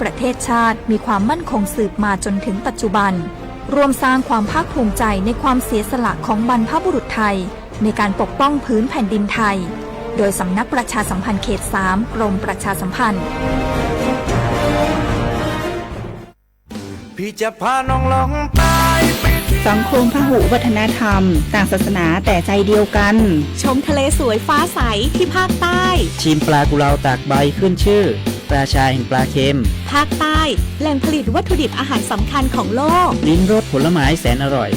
ประเทศชาติมีความมั่นคงสืบมาจนถึงปัจจุบัน ร่วมสร้างความภาคภูมิใจในความเสียสละของบรรพบุรุษไทย ในการปกป้องผืนแผ่นดินไทย โดยสำนักประชาสัมพันธ์เขตสาม กรมประชาสัมพันธ์ สังคมพหุวัฒนธรรม ต่างศาสนาแต่ใจเดียวกัน ชมทะเลสวยฟ้าใสที่ภาคใต้ ชิมปลากุเลาตากใบขึ้นชื่อ ราชาแห่งปลาเค็ม ภาคใต้ แหล่งผลิตวัตถุดิบอาหารสำคัญของโลก ลิ้มรสผลไม้แสนอร่อย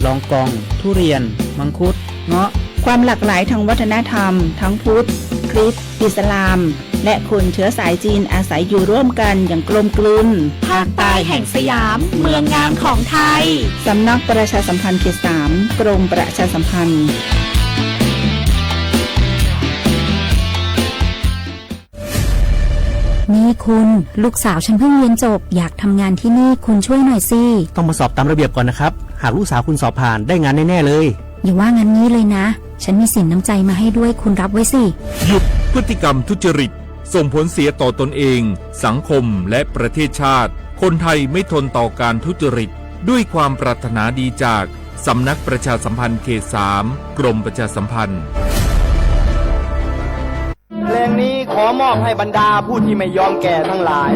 ลองกอง ทุเรียน มังคุด เงาะ ความหลากหลายทางวัฒนธรรม ทั้งพุทธ คริสต์ อิสลาม และคนเชื้อสายจีนอาศัยอยู่ร่วมกันอย่างกลมกลืน ภาคใต้แห่งสยาม เมืองงามของไทย สำนักประชาสัมพันธ์เขตสาม กรมประชาสัมพันธ์ นี่คุณ ลูกสาวฉันเพิ่งเรียนจบ อยากทำงานที่นี่ คุณช่วยหน่อยสิ ต้องมาสอบตามระเบียบก่อนนะครับ หากลูกสาวคุณสอบผ่าน ได้งานแน่ๆเลย อย่าว่างั้นงี้เลยนะ ฉันมีสินน้ำใจมาให้ด้วย คุณรับไว้สิ หยุดพฤติกรรมทุจริต ส่งผลเสียต่อตนเอง สังคม และประเทศชาติ คนไทยไม่ทนต่อการทุจริต ด้วยความปรารถนาดีจากสำนักประชาสัมพันธ์เขตสาม กรมประชาสัมพันธ์ เพลงนี้ขอมอบให้บรรดาผู้ที่ไม่ยอมแก่ทั้งหลาย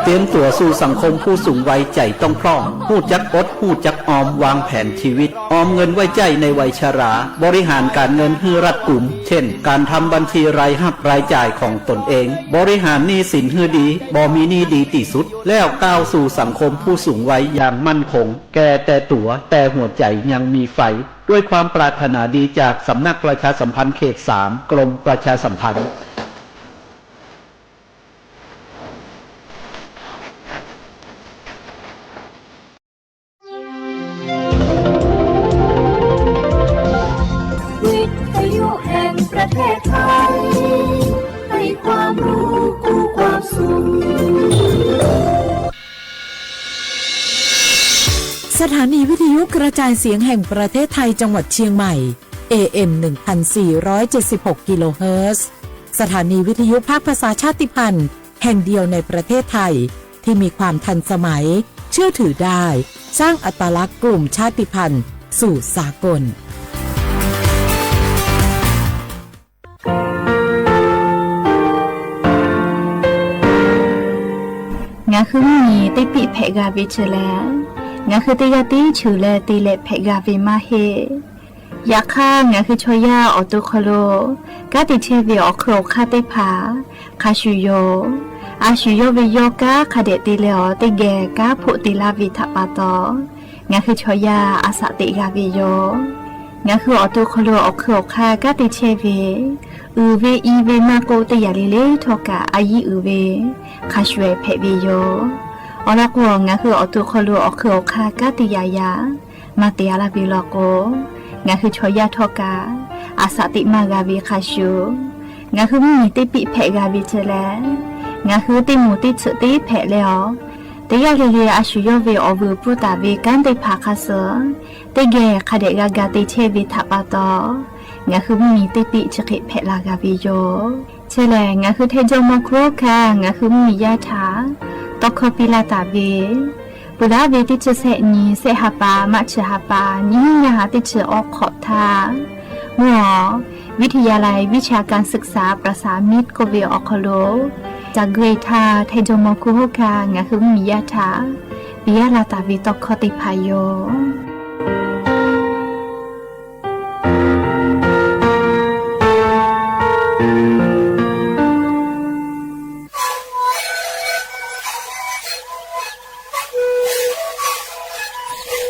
เตรียมตั๋วสู่สังคมผู้สูงวัย ใจ๋ต้องพร่อง ฮู้จักอด ฮู้จักออม วางแผนชีวิต ออมเงินไว้ใจ๊ในวัยชรา บริหารการเงินหื้อรัดกุม เช่น การทำบัญชีรายฮับรายจ่ายของตนเอง บริหารหนี้สินหื้อดี บ่มีหนี้ดีตี้สุด แล้วก้าวสู่สังคมผู้สูงวัยอย่างมั่นคง แก่แต่ตั๋ว แต่หัวใจ๋ยังมีไฟ ด้วยความปรารถนาดีจากสำนักประชาสัมพันธ์เขตสาม กรมประชาสัมพันธ์ วิทยุแห่งประเทศไทย ให้ความรู้กู้ความสุข สถานีวิทยุกระจายเสียงแห่งประเทศไทยจังหวัดเชียงใหม่ เอเอ็ม หนึ่งพันสี่ร้อยเจ็ดสิบหก กิโลเฮิรตซ์ สถานีวิทยุภาคภาษาชาติพันธุ์แห่งเดียวในประเทศไทย ที่มีความทันสมัย เชื่อถือได้ สร้างอัตลักษณ์กลุ่มชาติพันธุ์สู่สากล Ngaˬ hui mvuhˇ miˬ teˇ piˆ hpehꞈ g'a ve chi lehˬ, ngaˬ hui teˇ g'aˇ tiˉ cheuˬ leh te leh hpehꞈ g'a ve maˇ heˆ. Yaꞈ hk'aˇ, ngaˬ hui chaw yaˇ awˬ to hk'aw lo kanˉ te chehˇ ve awˬ hk'eun awˬ hk'aˇ teˇ hpaˍ hk'a shuˍ yoˬ. A shu yawˇ ve yawˇ kanˉ hk'a dehꞈ te leh awˬ teˇ geh kanˉ hpoˆ te laˇ ve htaꞈ pa taw, ngaˬ hui chaw yaˇ a shaꞈ teꞈ g'a ve yoˬ. Ngaˬ hui awˬ to hk'aw lo awˬ hk'eun awˬ hk'aˇ kanˉ te chehˇ ve, uiˍ ve i ve maˇ k'oˆ, teˇ yanˇ le le htawˇ kaꞈ a yiˉ uiˍ ve hk'a shuˍ ehˍ hpehꞈ ve yoˬ. Awˬ lawn k'o, ngaˬ hui awˬ to hk'aw lo awˬ hk'eun awˬ hk'aˇ kanˉ te yaꞈ yaꞈ maˇ te a laˇ ve law k'o, ngaˬ hui chaw yaˇ htawˇ kaꞈ a shaꞈ teꞈ maˇ g'a ve hk'a shuˍ, ngaˬ hui mvuhˇ miˬ teˇ piˆ hpehꞈ g'a ve chi lehˬ, ngaˬ hui teˇ moˍ teˇ tsuhꞈ teˇ hpehꞈ leh awˬ, teˇ g'aˇ le le a shu yawˇ ve awˬ vuiˬ pfuhˇ taˍ ve kanˉ teˇ hpaˍ hk'a suh teˇ geh hk'a dehꞈ g'a ga te chehˇ ve htaꞈ pa taw, ngaˬ hui mvuhˇ miˬ teˇ piˆ chi hk'e hpehꞈ la g'a ve yoˬ. Chi lehˬ, ngaˬ hui hteˇ jawˇ mawˇ hkuˇ hkanˇ ngaˬ hui mvuhˇ miˬ yaˇ htaꞈ tawˇ hkawˇ piˇ laˇ taˍ ve, peuˬ laˉ ve teˇ chi sehˆ nyi sehˆ ha pa maˇ chi ha pa nyiˇ nyi ha teˇ chi awˬ hk'awꞈ htaˇ, mvuhˇ awˬ วิทยาลัยวิชาการศึกษาประสานมิตร k'oˆ ve awˬ hk'aw lo ca gui htaˇ, hteˇ jawˇ mawˇ hkuˇ hkanˇ ngaˬ hui mvuhˇ miˬ yaˇ htaꞈ piˇ laˇ taˍ ve tawˇ hkawˇ teˇ hpaˍ yoˬ.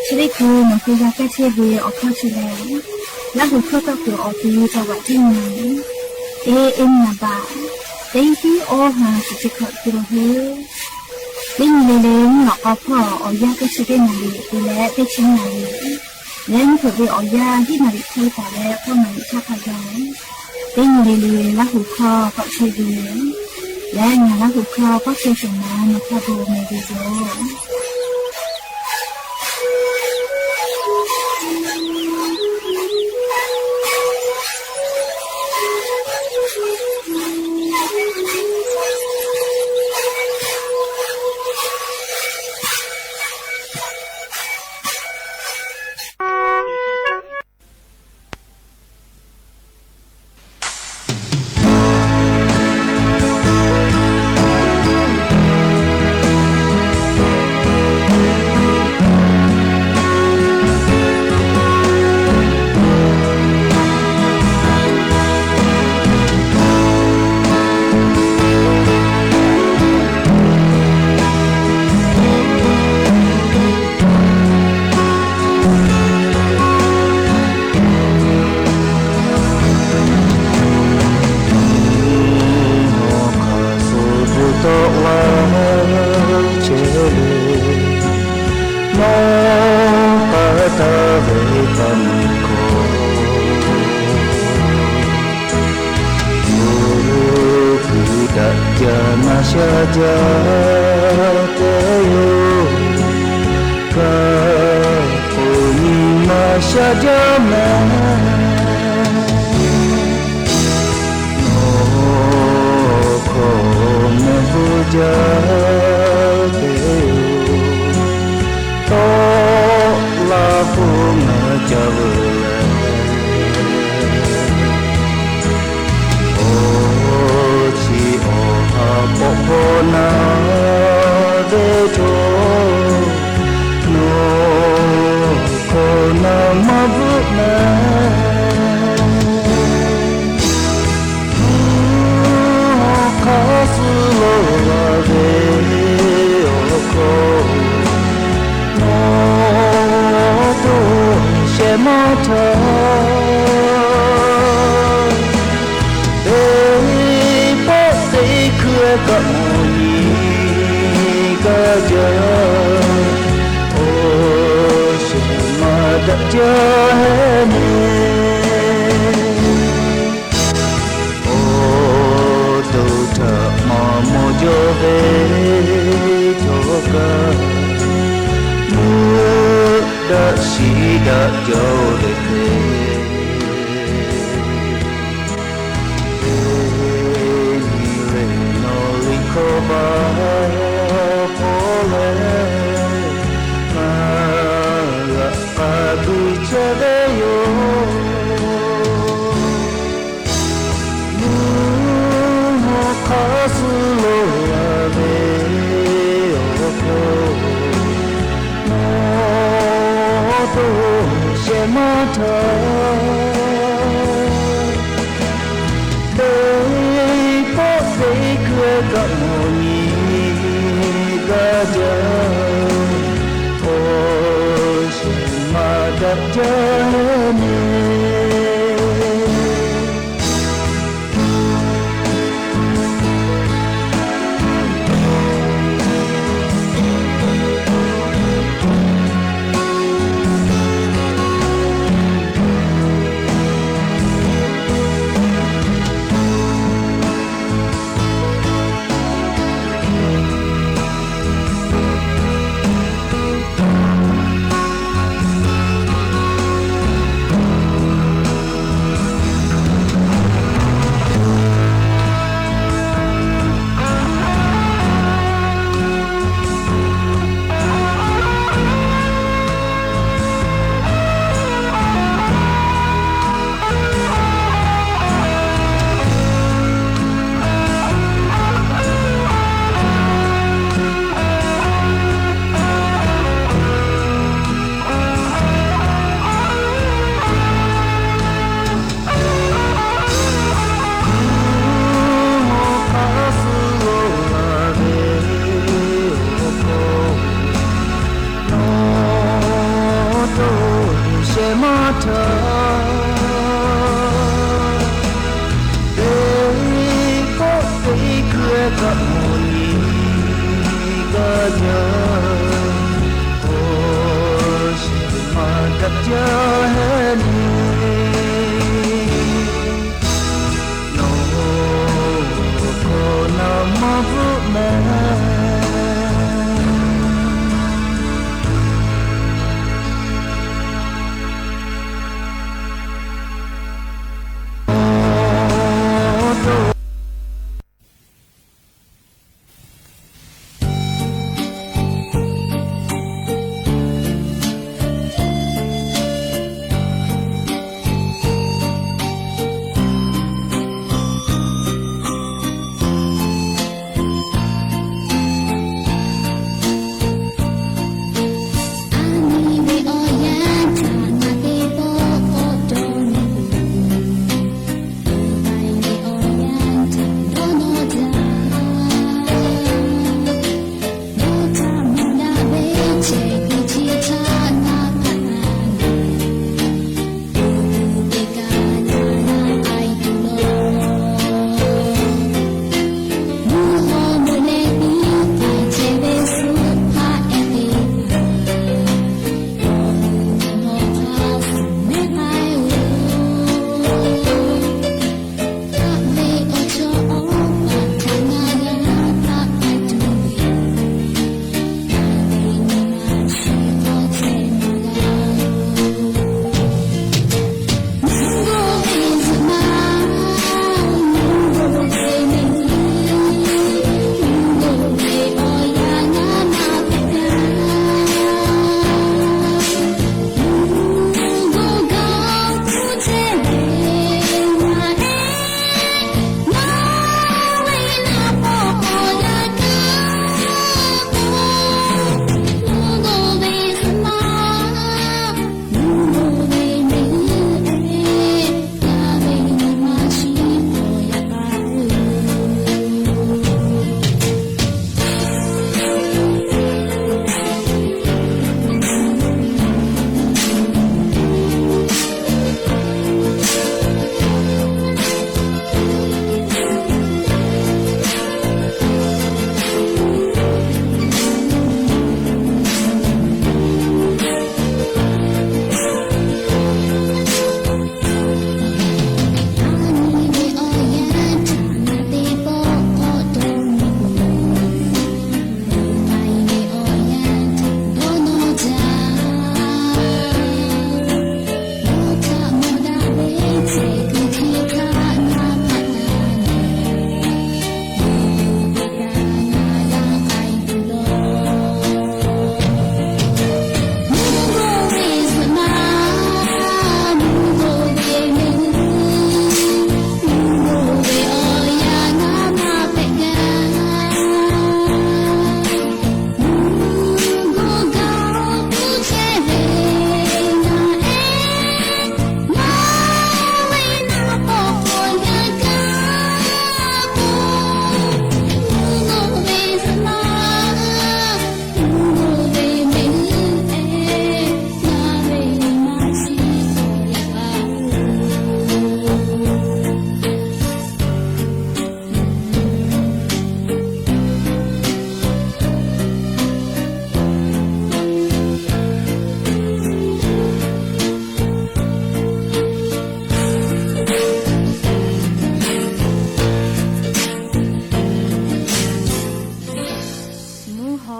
Chi teˇ hkui nawˬ hui g'a kaˇ chehˇ ve awˬ hkawˇ chi lehˬ, Laˇ huˍ hkawˇ tawˇ kuiˬ awˬ ti จังหวัดที่หนึ่ง เอเอ็ม nyi baꞈ teˇ hiˉ awˇ ha shiˍ chi hkawꞈ te la hui. Teˇ nyi le le mvuhˇ naw k'aw hpawˇ awˬ yanˇ teˇ chi teˇ naˍ riˍ te leh teˇ chi naˍ riˍ leh mvuhˇ hpeuꞈ ve awˬ yanˇ hiˉ naˍ riˍ hk'e taˍ leh k'awˇ naˍ riˍ chaˇ hk'a gaˬ, teˇ nyi le le Laˇ huˍ hkawˇ k'awꞈ chehˇ ve leh ngaˬ Laˇ huˍ hkawˇ k'awꞈ chehˇ shawˍ ma nawˬ hk'a peu meh ve yoˬ. sha jaˇ te yoˬ. Kaꞈ k'o nyi ma sha jaˇ mehˍ. Nawˬ hkawˇ mehˆ g'uˇ jaˇ te yoˬ. Tawˆ la k'o ngaˬ ca veuˬ leh, awˬ chi awˬ ha k'awꞈ hpaw na ve cawˬ, nawˬ hkawˇ na maˇ bvuhˆ mehˍ. Mvuhˇ hawˉ hk'aˇ suh lo la ve awˬ hkawˇ, nawˬ to shehˍ maˇ htaˇ, teˇ pawˆ teˇ hkui kaꞈ mawˬ nyi gaˇ jaˇ. Awˬ shehˍ maˇ daꞈ jaˇ heˆ mehˍ. Awˬ to htaꞈ maˇ mawˬ jaw ve chaw kaꞈ, mvuhˇ daꞈ shiˍ daꞈ jaˇ ve hk'e, teˇ nyi le nawˬ liꞈ hkawˇ baˬ hpawˇ leh, ngaˬ g'aꞈ k'a biˇ chehˇ ve yoˬ. Mvuhˇ hawˉ hk'aˇ suh lo la ve awˬ hkawˇ, nawˬ to shehˍ maˇ htaˇ, teˇ pawˆ teˇ hkui kaꞈ mawˬ nyi gaˇ jaˇ. Awˬ shehˍ maˇ daꞈ jaˇ mehˍ.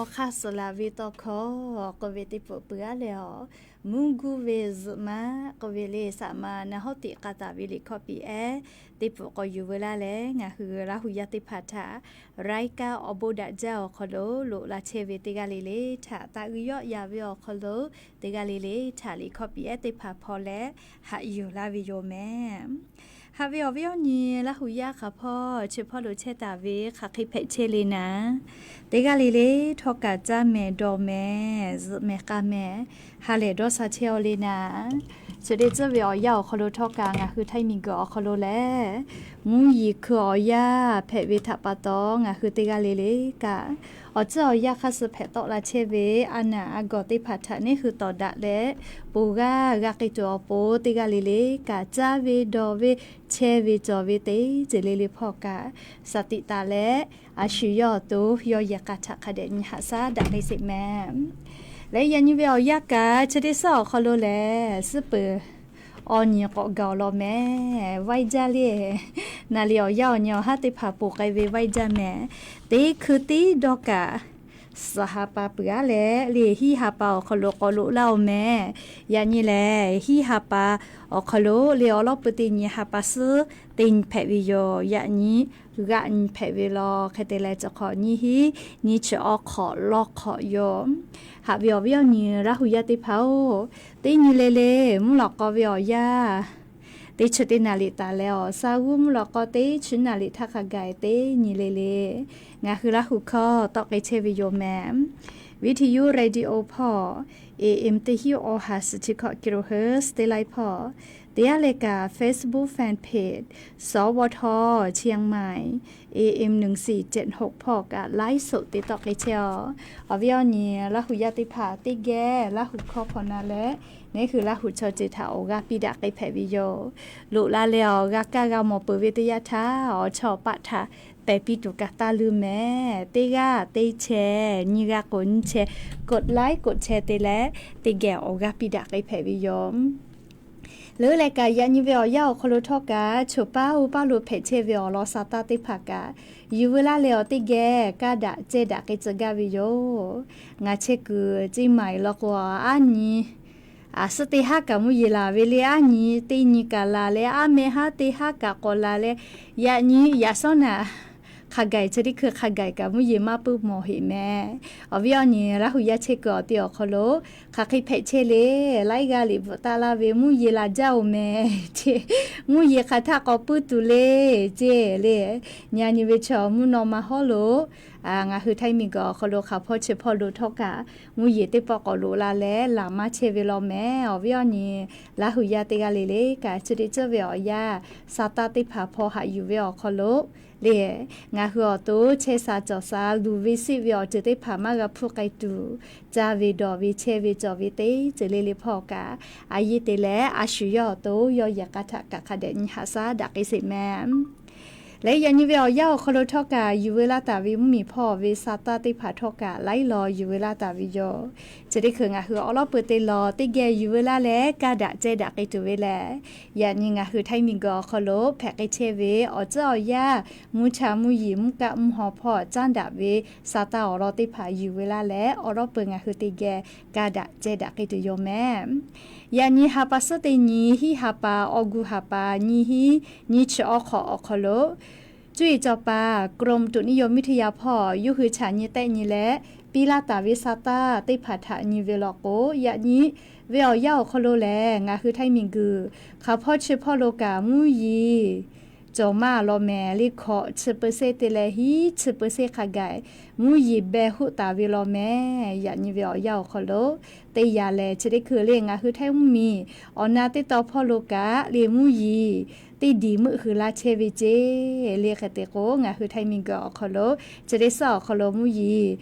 Hk'aˇ suh la ve tawˇ hkawˇ k'oˆ ve teˇ pfuhˍ peuˬ-aˉ leh awˬ, mvuhˇ guˇ ve zuhꞈ maꞈ k'oˆ ve le, saꞈ ma na hawˉ tiꞈ k'a taˍ ve liꞈ hkawˇ piˇ-ehˉ teˇ pfuhˍ k'awꞈ yuˬ veu laˇ leh, ngaˬ hui Laˇ huˍ yaˇ teˇ hpaˍ htaꞈ รายการ awˬ bon daꞈ jaˇ awˬ hk'aw lo loꞈ la chehˇ ve teˇ g'aˇ le le htaꞈ taˇ g'uiˬ yawˆ yan ve awˬ hk'aw lo, teˇ g'aˇ le le htaꞈ liꞈ hkawˇ piˇ-ehˉ teˇ hpaˍ hpawˇ leh haꞈ yuˬ laˇ ve yoˬ mehˍ. Haꞈ ve awˬ viˉ awˬ nyi Laˇ huˍ yaˇ hk'aˬ hpawˇ chi hpawˇ lo chehˇ taˍ ve hk'aˬ hk'e hpehꞈ chehˇ le naˍ, teˇ g'aˇ le le htawˇ kaꞈ caˇ mehˍ dawˬ mehˍ zuhꞈ mehˍ k'a mehˍ ha lehˬ dawˇ sha chehˇ-aw le naˍ. Chi teˇ tcuhˇ ve awˬ yanˇ awˬ hk'aw lo htawˇ kaꞈ ngaˬ hui Htaiˇ miˬguiˬ awˬ hk'aw lo lehˬ, mvuhˇ yeˬ hkui awˬ yanˇ hpehꞈ ve htaꞈ pa taw, ngaˬ hui teˇ g'aˇ le le kaꞈ awˬ tcuhˇ awˬ yanˇ hk'aˇ suh hpehꞈ tawˆ la chehˇ ve a naˍ a gawˬ teˇ hpaˍ htaꞈ neˇ hui tawˍ daꞈ leh, ponˬ g'aˇ g'a k'ai tuˬ awˬ pon teˇ g'aˇ le le kaꞈ caˇ ve dawˬ ve chehˇ ve cawˬ ve teˇ ceuˬ le le hpawˇ kaꞈ shaˍ tiꞈ taˍ leh, a shu yawˇ awˬ to yawˇ yehˬ k'a htaꞈ hk'a dehꞈ nyi haꞈ shaˉ daꞈ k'ai sheˍ mehˍ. Leh yaꞈ nyi ve awˬ yanˇ kaꞈ chi teˇ suhˉ awˬ hk'aw lo lehˬ, suhˉ peuˬ awˬ nyi k'awꞈ gaˬ-oˬ law mehˍ. Vaiˇ jaˇ le, naˍ liꞈ awˬ yanˇ awˬ nyi awˬ haˉ teˇ hpaˍ ponˬ k'ai ve vaiˇ jaˇ mehˍ. Teˇ hkui tiˉ dawˇ kaꞈ suhˍ ha pa peuˬ-aˉ leh le, hiˉ ha pa awˬ hk'aw lo k'awꞈ loꞈ laˇ-oˬ mehˍ. Yaꞈ nyi lehˬ, hiˉ ha pa awˬ hk'aw lo le awˬ lawˉ pui teˇ nyi ha pa suhˉ teˇ nyi hpehꞈ ve yoˬ. Yaꞈ nyi g'aꞈ nyi hpehꞈ ve law. Hk'e te leh, chi hk'awꞈ nyiˇ hinˉ nyiˇ chi awˬ hk'awꞈ lawˇ hk'awꞈ yoˬ. Haꞈ ve awˬ viˉ awˬ nyi Laˇ huˍ yaˇ teˇ hpaˍ-oˬ, teˇ nyi le le mvuhˇ lawꞈ k'aw ve awˬ yanˇ teˇ chi teˇ naˍ liꞈ taˍ leh awˬ, sa g'uˇ mvuhˇ lawꞈ k'aw teˇ chi naˍ liꞈ htaˇ hk'a gaˬ teˇ nyi le le ngaˬ hui Laˇ huˍ hkawˇ tawˆ k'ai chehˇ ve yoˬ mehˍ. Viˇ hteˇ yuˇ radio hpawˇ, AM teˇ hinˉ awˬ ha suhˍ chi hkawꞈ kilohertz teˇ laiˉ hpawˇ, teˇ yanˇ leh kaꞈ Facebook fan page สวท เชียงใหม่ AM หนึ่งสี่เจ็ดหก hpawˇ kaꞈ ไลฟ์สด te tawˆ k'ai chehˇ-aw. Awˬ viˉ awˬ nyi Laˇ huˍ yaˇ teˇ hpaˍ teˇ geh Laˇ huˍ hkawˇ hpaw na leh, neˇ hui Laˇ huˍ chaw ceuˬ htaꞈ awˬ g'aˇ piˇ daꞈ k'ai hpehꞈ ve yoˬ. Loꞈ la leh awˬ g'a kaˇ g'a mawˬ peuˬ ve teˇ yanˇ htaˇ, awˬ chawˇ awˬ paˆ htaꞈ pehˬ piˇ tuˬ kaꞈ taˇ luˇ mehˍ. Teˇ g'aˇ teˇ chehˇ, nyiˇ g'aˇ k'o nyiˇ chehˇ, กดไลค์ กดแชร์ te leh teˇ geh awˬ g'aˇ piˇ daꞈ k'ai hpehꞈ ve yoˬ. Leuˉ leh kaꞈ yaꞈ nyi ve awˬ yanˇ awˬ hk'aw lo htawˇ kaꞈ, choˬ paˇ oˇ paˇ lo hpehꞈ chehˇ ve awˬ lawn sa taˇ teˇ hpaˍ kaꞈ, yuˬ veu laˇ leh awˬ teˇ geh kaˇ daꞈ cehˇ daꞈ k'ai tcuh gaˇ ve yoˬ. Ngaˬ chehˇ kuiˬ Ceˇ maiˍ law k'o, aˉ nyi suhˉ teˇ haˉ kaꞈ mvuhˇ yeˬ laˬ ve le, aˉ nyi teˇ nyi kaꞈ laˬ leh, aˉ meh haˉ teˇ haˉ kaꞈ k'awꞈ laˬ leh, yaꞈ nyi yaꞈ shawˉ naꞈ hk'a gaˬ chi teˇ hkui hk'a gaˬ kaꞈ mvuhˇ yeˬ maˇ puiˉ mawˬ heꞈ mehˍ. Awˬ viˉ awˬ nyi Laˇ huˍ yaˇ chehˇ kuiˬ awˬ ti awˬ hk'aw lo hk'aˬ hk'e hpehꞈ chehˇ le, laiˉ g'aˇ liꞈ bvuhꞈ taˆ laˇ ve mvuhˇ yeˬ laˬ jaˇ-oˬ mehˍ ce, mvuhˇ yeˬ hk'aˬ htaˇ k'awꞈ puiˉ tuˬ le ce le. Yaꞈ nyi ve chaw mvuhˇ naw ma hawˉ lo ngaˬ hui Htaiˇ miˬguiˬ awˬ hk'aw lo hk'aˬ hpawˇ chi hpawˇ lo htawˇ kaꞈ mvuhˇ yeˬ teˇ pawˆ k'awꞈ loꞈ la leh laˬ maˇ chehˇ ve law mehˍ. Awˬ viˉ awˬ nyi Laˇ huˍ yaˇ teˇ g'aˇ le le kaꞈ, chi teˇ ceuˬ ve awˬ yanˇ sa taˇ teˇ hpaˍ hpawˇ haꞈ yuˬ ve awˬ hk'aw lo le, ngaˬ hui awˬ to chehˇ sha cawˬ sha luˬ ve seˆ ve awˬ ceuˬ teˇ hpaˍ maˇ g'a hpuˇ k'ai tuˬ, caˇ ve dawˬ ve chehˇ ve cawˬ ve teˇ ceuˬ le le hpawˇ kaꞈ, a yehˬ te leh a shu yawˇ awˬ to yawˇ yehˬ k'a htaꞈ kaꞈ hk'a dehꞈ nyi haꞈ shaˉ daꞈ k'ai sheˍ mehˍ. Leh yaꞈ nyi ve awˬ yanˇ awˬ hk'aw lo htawˇ kaꞈ, yuˬ veu laˇ taˍ ve mvuhˇmiˬ hpawˇ ve sa taˇ teˇ hpaˍ htawˇ kaꞈ laiˉ law yuˬ veu laˇ taˍ ve yoˬ. Chi teˇ hkui ngaˬ hui awˬ lawˉ pui te lawˬ teˇ geh yuˬ veu laˇ leh kaˇ daꞈ cehˇ daꞈ k'ai tuˬ ve lehˬ, yaꞈ nyi ngaˬ hui Htaiˇ miˬguiˬ awˬ hk'aw lo hpehꞈ k'ai chehˇ ve awˬ tcuhˉ awˬ yanˇ, mvuhˇ cha mvuhˇ yeˬ mvuhˇ kaˆ mvuhˇ haw hpawˇ caˉ daꞈ ve sa taˇ awˬ lawn teˇ hpaˍ yuˬ veu laˇ leh, awˬ lawˉ pui ngaˬ hui teˇ geh kaˇ daꞈ cehˇ daꞈ k'ai tuˬ yoˬ mehˍ. Yaꞈ nyi ha pa suhˉ teˇ nyi, hiˉ ha pa, awˬ gu ha pa, nyiˇ hinˉ nyiˇ chi awˬ hk'awꞈ awˬ hk'aw lo cuˇ yiˍ cawˬ paˍ กรมอุตุนิยมวิทยา hpawˇ yawˇ hui chaꞈ nyi tehˆ nyi leh piˇ laˇ taˍ ve sa taˇ teˇ hpaˍ htaꞈ nyi ve law k'o, yaꞈ nyi ve awˬ yanˇ awˬ hk'aw lo lehˬ, ngaˬ hui Htaiˇ miˬguiˬ hk'aˬ hpawˇ chi hpawˇ lo kaꞈ mvuhˇ yeˬ cawˬ maˇ law mehˍ. Le hkawꞈ chi เปอร์เซ็นต์ te leh hiˉ chi เปอร์เซ็นต์ hk'a gaˬ mvuhˇ yeˬ beh hoˆ taˍ ve law mehˍ. Yaꞈ nyi ve awˬ yanˇ awˬ hk'aw lo teˇ yanˇ lehˬ, chi teˇ hkui le ngaˬ hui Htaiˇ mvuhˇmiˬ awˬ na teˇ taw hpawˇ lo kaꞈ le mvuhˇ yeˬ teˇ diˬ meuˆ hui laˇ chehˇ ve ce. Le hk'e te k'o, ngaˬ hui Htaiˇ miˬguiˬ awˬ hk'aw lo chi teˇ suhˉ awˬ hk'aw lo mvuhˇ yeˬ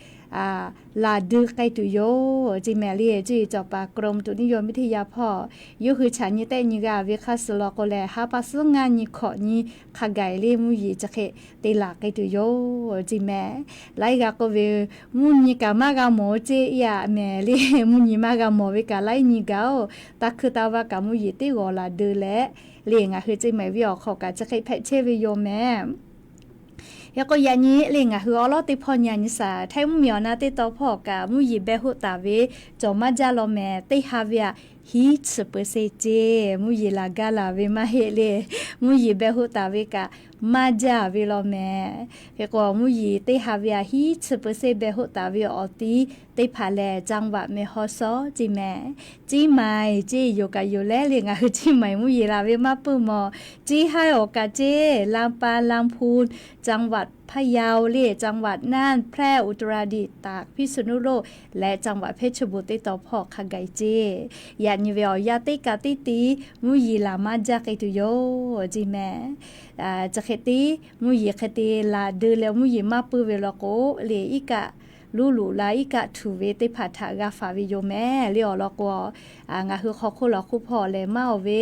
laˬ dui k'ai tuˬ yoˬ ce mehˍ. Le cuˇ yiˍ cawˬ paˍ กรมอุตุนิยมวิทยา hpawˇ yawˇ hui chaꞈ nyi tehˆ nyi g'a ve hk'aˇ suh law k'o lehˬ, ha pa suhˉ ngaˇ nyi hkawꞈ nyi hk'a gaˬ le mvuhˇ yeˬ chi hk'e te laˬ k'ai tuˬ yoˬ ce mehˍ. Laiˉ g'a k'oˆ ve, mvuhˇ nyi kaꞈ maˇ g'a mawˬ ce yaꞈ mehˍ le, mvuhˇ nyi maˇ g'a mawˬ ve kaꞈ laiˉ nyi gaˬ-oˬ, taˇ hkui taˇ vaˇ kaꞈ mvuhˇ yeˬ teˇ g'awˬ laˬ dui leh le ngaˬ hui ce mehˍ ve awˬ hk'aw kaꞈ chi hk'e hpehꞈ chehˇ ve yoˬ mehˍ. Hk'e k'o yaꞈ nyi le ngaˬ hui awˉ lawˉ teˇ hpawˇ nyi a nyi shaˍ, Htaiˇ mvuhˇmiˬ awˬ na teˇ taw hpawˇ kaꞈ mvuhˇ yeˬ beh hoˆ taˍ ve cawˬ maˇ jaˇ law mehˍ. Teˇ ha ve aꞈ hiˉ chi เปอร์เซ็นต์ ceˇ mvuhˇ yeˬ laˬ gaˇ laˬ ve maˇ heˆ le. Mvuhˇ yeˬ beh hoˆ taˍ ve kaꞈ maˇ jaˇ ve law mehˍ. Hk'e k'o mvuhˇ yeˬ teˇ ha ve aꞈ hiˉ chi เปอร์เซ็นต์ beh hoˆ taˍ ve awˬ tiˉ teˇ hpaˍ lehˬ จังหวัดแม่ฮ่องสอน ceˇ mehˍ. Ciˇ maiˍ ceˇ yoˬ kaꞈ yoˬ leh le ngaˬ hui ciˇ maiˍ mvuhˇ yeˬ laˬ ve maˇ peuˬ mawˬ. Ciˇ haiˉ awˬ kaꞈ ceˇ ลำปาง ลำพูน จังหวัดพะเยา le จังหวัดน่าน แพร่ อุตรดิตถ์ ตาก พิษณุโลก leh จังหวัดเพชรบูรณ์ teˇ taw hpawˇ hk'a gaˬ ceˇ. Yaꞈ nyi ve awˬ yanˇ teˇ kaꞈ teˇ tiˉ mvuhˇ yeˬ laˬ maˇ jaˇ k'ai tuˬ yoˬ ceˇ mehˍ. Chi hk'e tiˉ mvuhˇ yeˬ hk'e te laˬ deu leh mvuhˇ yeˬ maˇ peuˬ ve law k'o le iˉ kaˆ luˇ loꞈ la iˉ kaˆ htuꞈ ve teˇ hpaˍ htaꞈ g'a faˍ ve yoˬ mehˍ le. Awˬ lawn k'o ngaˬ hui hk'aw hk'oˆ lawˬ hk'oˆ hpawˇ lehˬ maˇ oˬ ve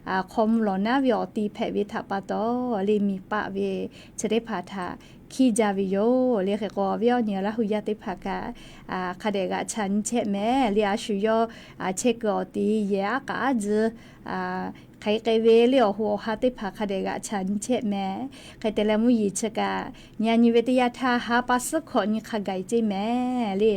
hk'aw mvuh lawˬ naˉ ve awˬ ti hpehꞈ ve htaꞈ pa taw le miˬ paˆ ve chi teˇ hpaˍ htaꞈ hkiˇ jaˇ ve yoˬ le. Hk'e k'o awˬ viˉ awˬ nyi Laˇ hu yaˇ teˇ hpaˍ kaꞈ hk'a dehꞈ g'aꞈ chaꞈ nyi chehˇ mehˍ le. A shu yawˇ chehˇ kuiˬ awˬ ti yehˬ aˉ k'aˉ a zuhˬ hk'aˬ hk'e k'ai ve le awˬ hoꞈ awˬ ha teˇ hpaˍ hk'a dehꞈ g'aꞈ chaꞈ nyi chehˇ mehˍ. Hk'e te leh mvuhˇ yeˬ chi kaꞈ nyi a nyi ve teˇ yanˇ htaˇ ha pa suhˉ hkawꞈ nyi hk'a gaˬ ceˇ mehˍ le.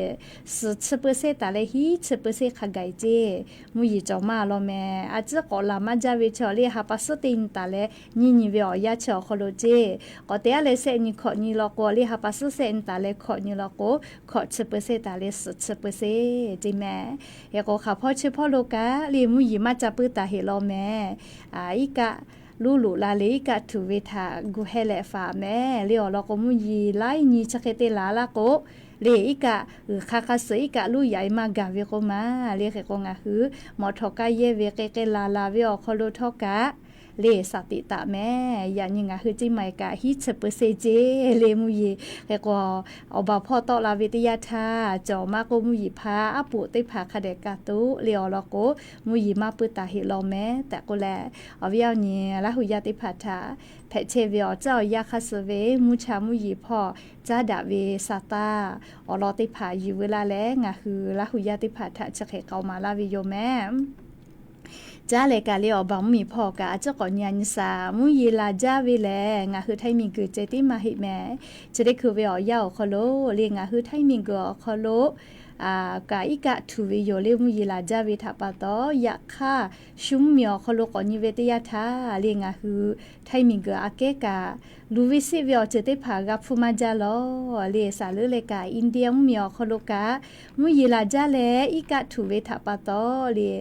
Suhˍ chi เปอร์เซ็นต์ taˍ leh hiˉ chi เปอร์เซ็นต์ hk'a gaˬ ceˇ. Mvuhˇ yeˬ cawˬ maˇ law mehˍ. A ciˉ k'awꞈ laˬ maˇ jaˇ ve chi awˬ le ha pa suhˉ teˇ nyi taˍ leh nyiˇ nyi ve awˬ yanˇ chi awˬ hk'aw lo ceˇ. K'awꞈ te aˉ leh sehˆ nyi hkawꞈ nyi law k'o le ha pa suhˉ sehˆ nyi taˍ leh hkawꞈ nyi law k'o hkawꞈ chi เปอร์เซ็นต์ taˍ leh suhˍ chi เปอร์เซ็นต์ ceˇ mehˍ. Hk'e k'o hk'aˬ hpawˇ chi hpawˇ lo kaꞈ le mvuhˇ yeˬ maˇ ca puiˉ taˍ heˆ law mehˍ. Iˉ kaˆ luˇ loꞈ la le iˉ kaˆ htuꞈ ve htaꞈ gu heh leh faˍ mehˍ le. Awˬ lawn k'o mvuhˇ yeˬ laiˉ nyi chi hk'e te laˬ laˇ k'o le iˉ kaˆ g'uiˬ hk'a hk'a suhˍ iˉ kaˆ luˇ yaꞈ e maˇ gaˬ ve k'oˆ ma le. Hk'e k'o ngaˬ hui mawꞈ htawꞈ kaˇ yehˇ ve k'e k'e laˬ laˬ ve awˬ hk'aw lo htawˇ kaꞈ le shaˍ tiꞈ taˍ mehˍ. Yaꞈ nyi ngaˬ hui ciˇ maiˍ kaꞈ hiˉ chi เปอร์เซ็นต์ ceˇ le mvuhˇ yeˬ. Hk'e k'o awˬ baˬ hpawˇ tawˆ la ve teˇ yanˇ htaˇ cawˬ maˇ k'oˆ mvuhˇ yeˬ hpaˇ aˉ poꞈ teˇ hpaˍ hk'a dehꞈ ka toˆ le. Awˬ lawn k'o mvuhˇ yeˬ maˇ puiˉ taˍ heˆ law mehˍ tehꞈ k'oˆ leh awˬ viˉ awˬ nyi Laˇ hu yaˇ teˇ hpaˍ htaꞈ hpehꞈ chehˇ ve awˬ tcuhˉ awˬ yanˇ hk'a suh ve mvuhˇ cha mvuhˇ yeˬ hpawˇ caˉ daꞈ ve sa taˇ awˬ lawn teˇ hpaˍ yuˬ veu laˇ leh ngaˬ hui Laˇ hu yaˇ teˇ hpaˍ htaꞈ chi hk'e k'aoˍ maˍ laˇ ve yoˬ mehˍ. Caˉ leh kaꞈ le awˬ baˬ mvuhˇ miˬ hpawˇ kaꞈ a ciˉ k'awꞈ nyi a nyi shaˍ, mvuhˇ yeˬ laˬ jaˇ ve lehˬ ngaˬ hui Htaiˇ miˬ guiˬ ceh tiˉ maˇ heˆ mehˍ. Chi teˇ hkui ve awˬ yanˇ awˬ hk'aw lo le ngaˬ hui Htaiˇ miˬ guiˬ awˬ hk'aw lo kaꞈ iˉ kaˆ htuꞈ ve yoˬ le mvuhˇ yeˬ laˬ jaˇ ve htaꞈ pa taw. Yaꞈ hk'aˇ shu mvuhˇ miˬ awˬ hk'aw lo k'awꞈ nyi ve teˇ yanˇ htaˇ le ngaˬ hui Htaiˇ miˬ guiˬ aꞈ kehˉ kaꞈ luˬ ve seˆ ve awˬ ceuˬ teˇ hpaˍ g'a hpuˇ maˇ jaˇ law le. Saˍ leuˉ leh kaꞈ India mvuhˇ miˬ awˬ hk'aw lo kaꞈ mvuhˇ yeˬ laˬ jaˇ leh iˉ kaˆ htuꞈ ve htaꞈ pa taw le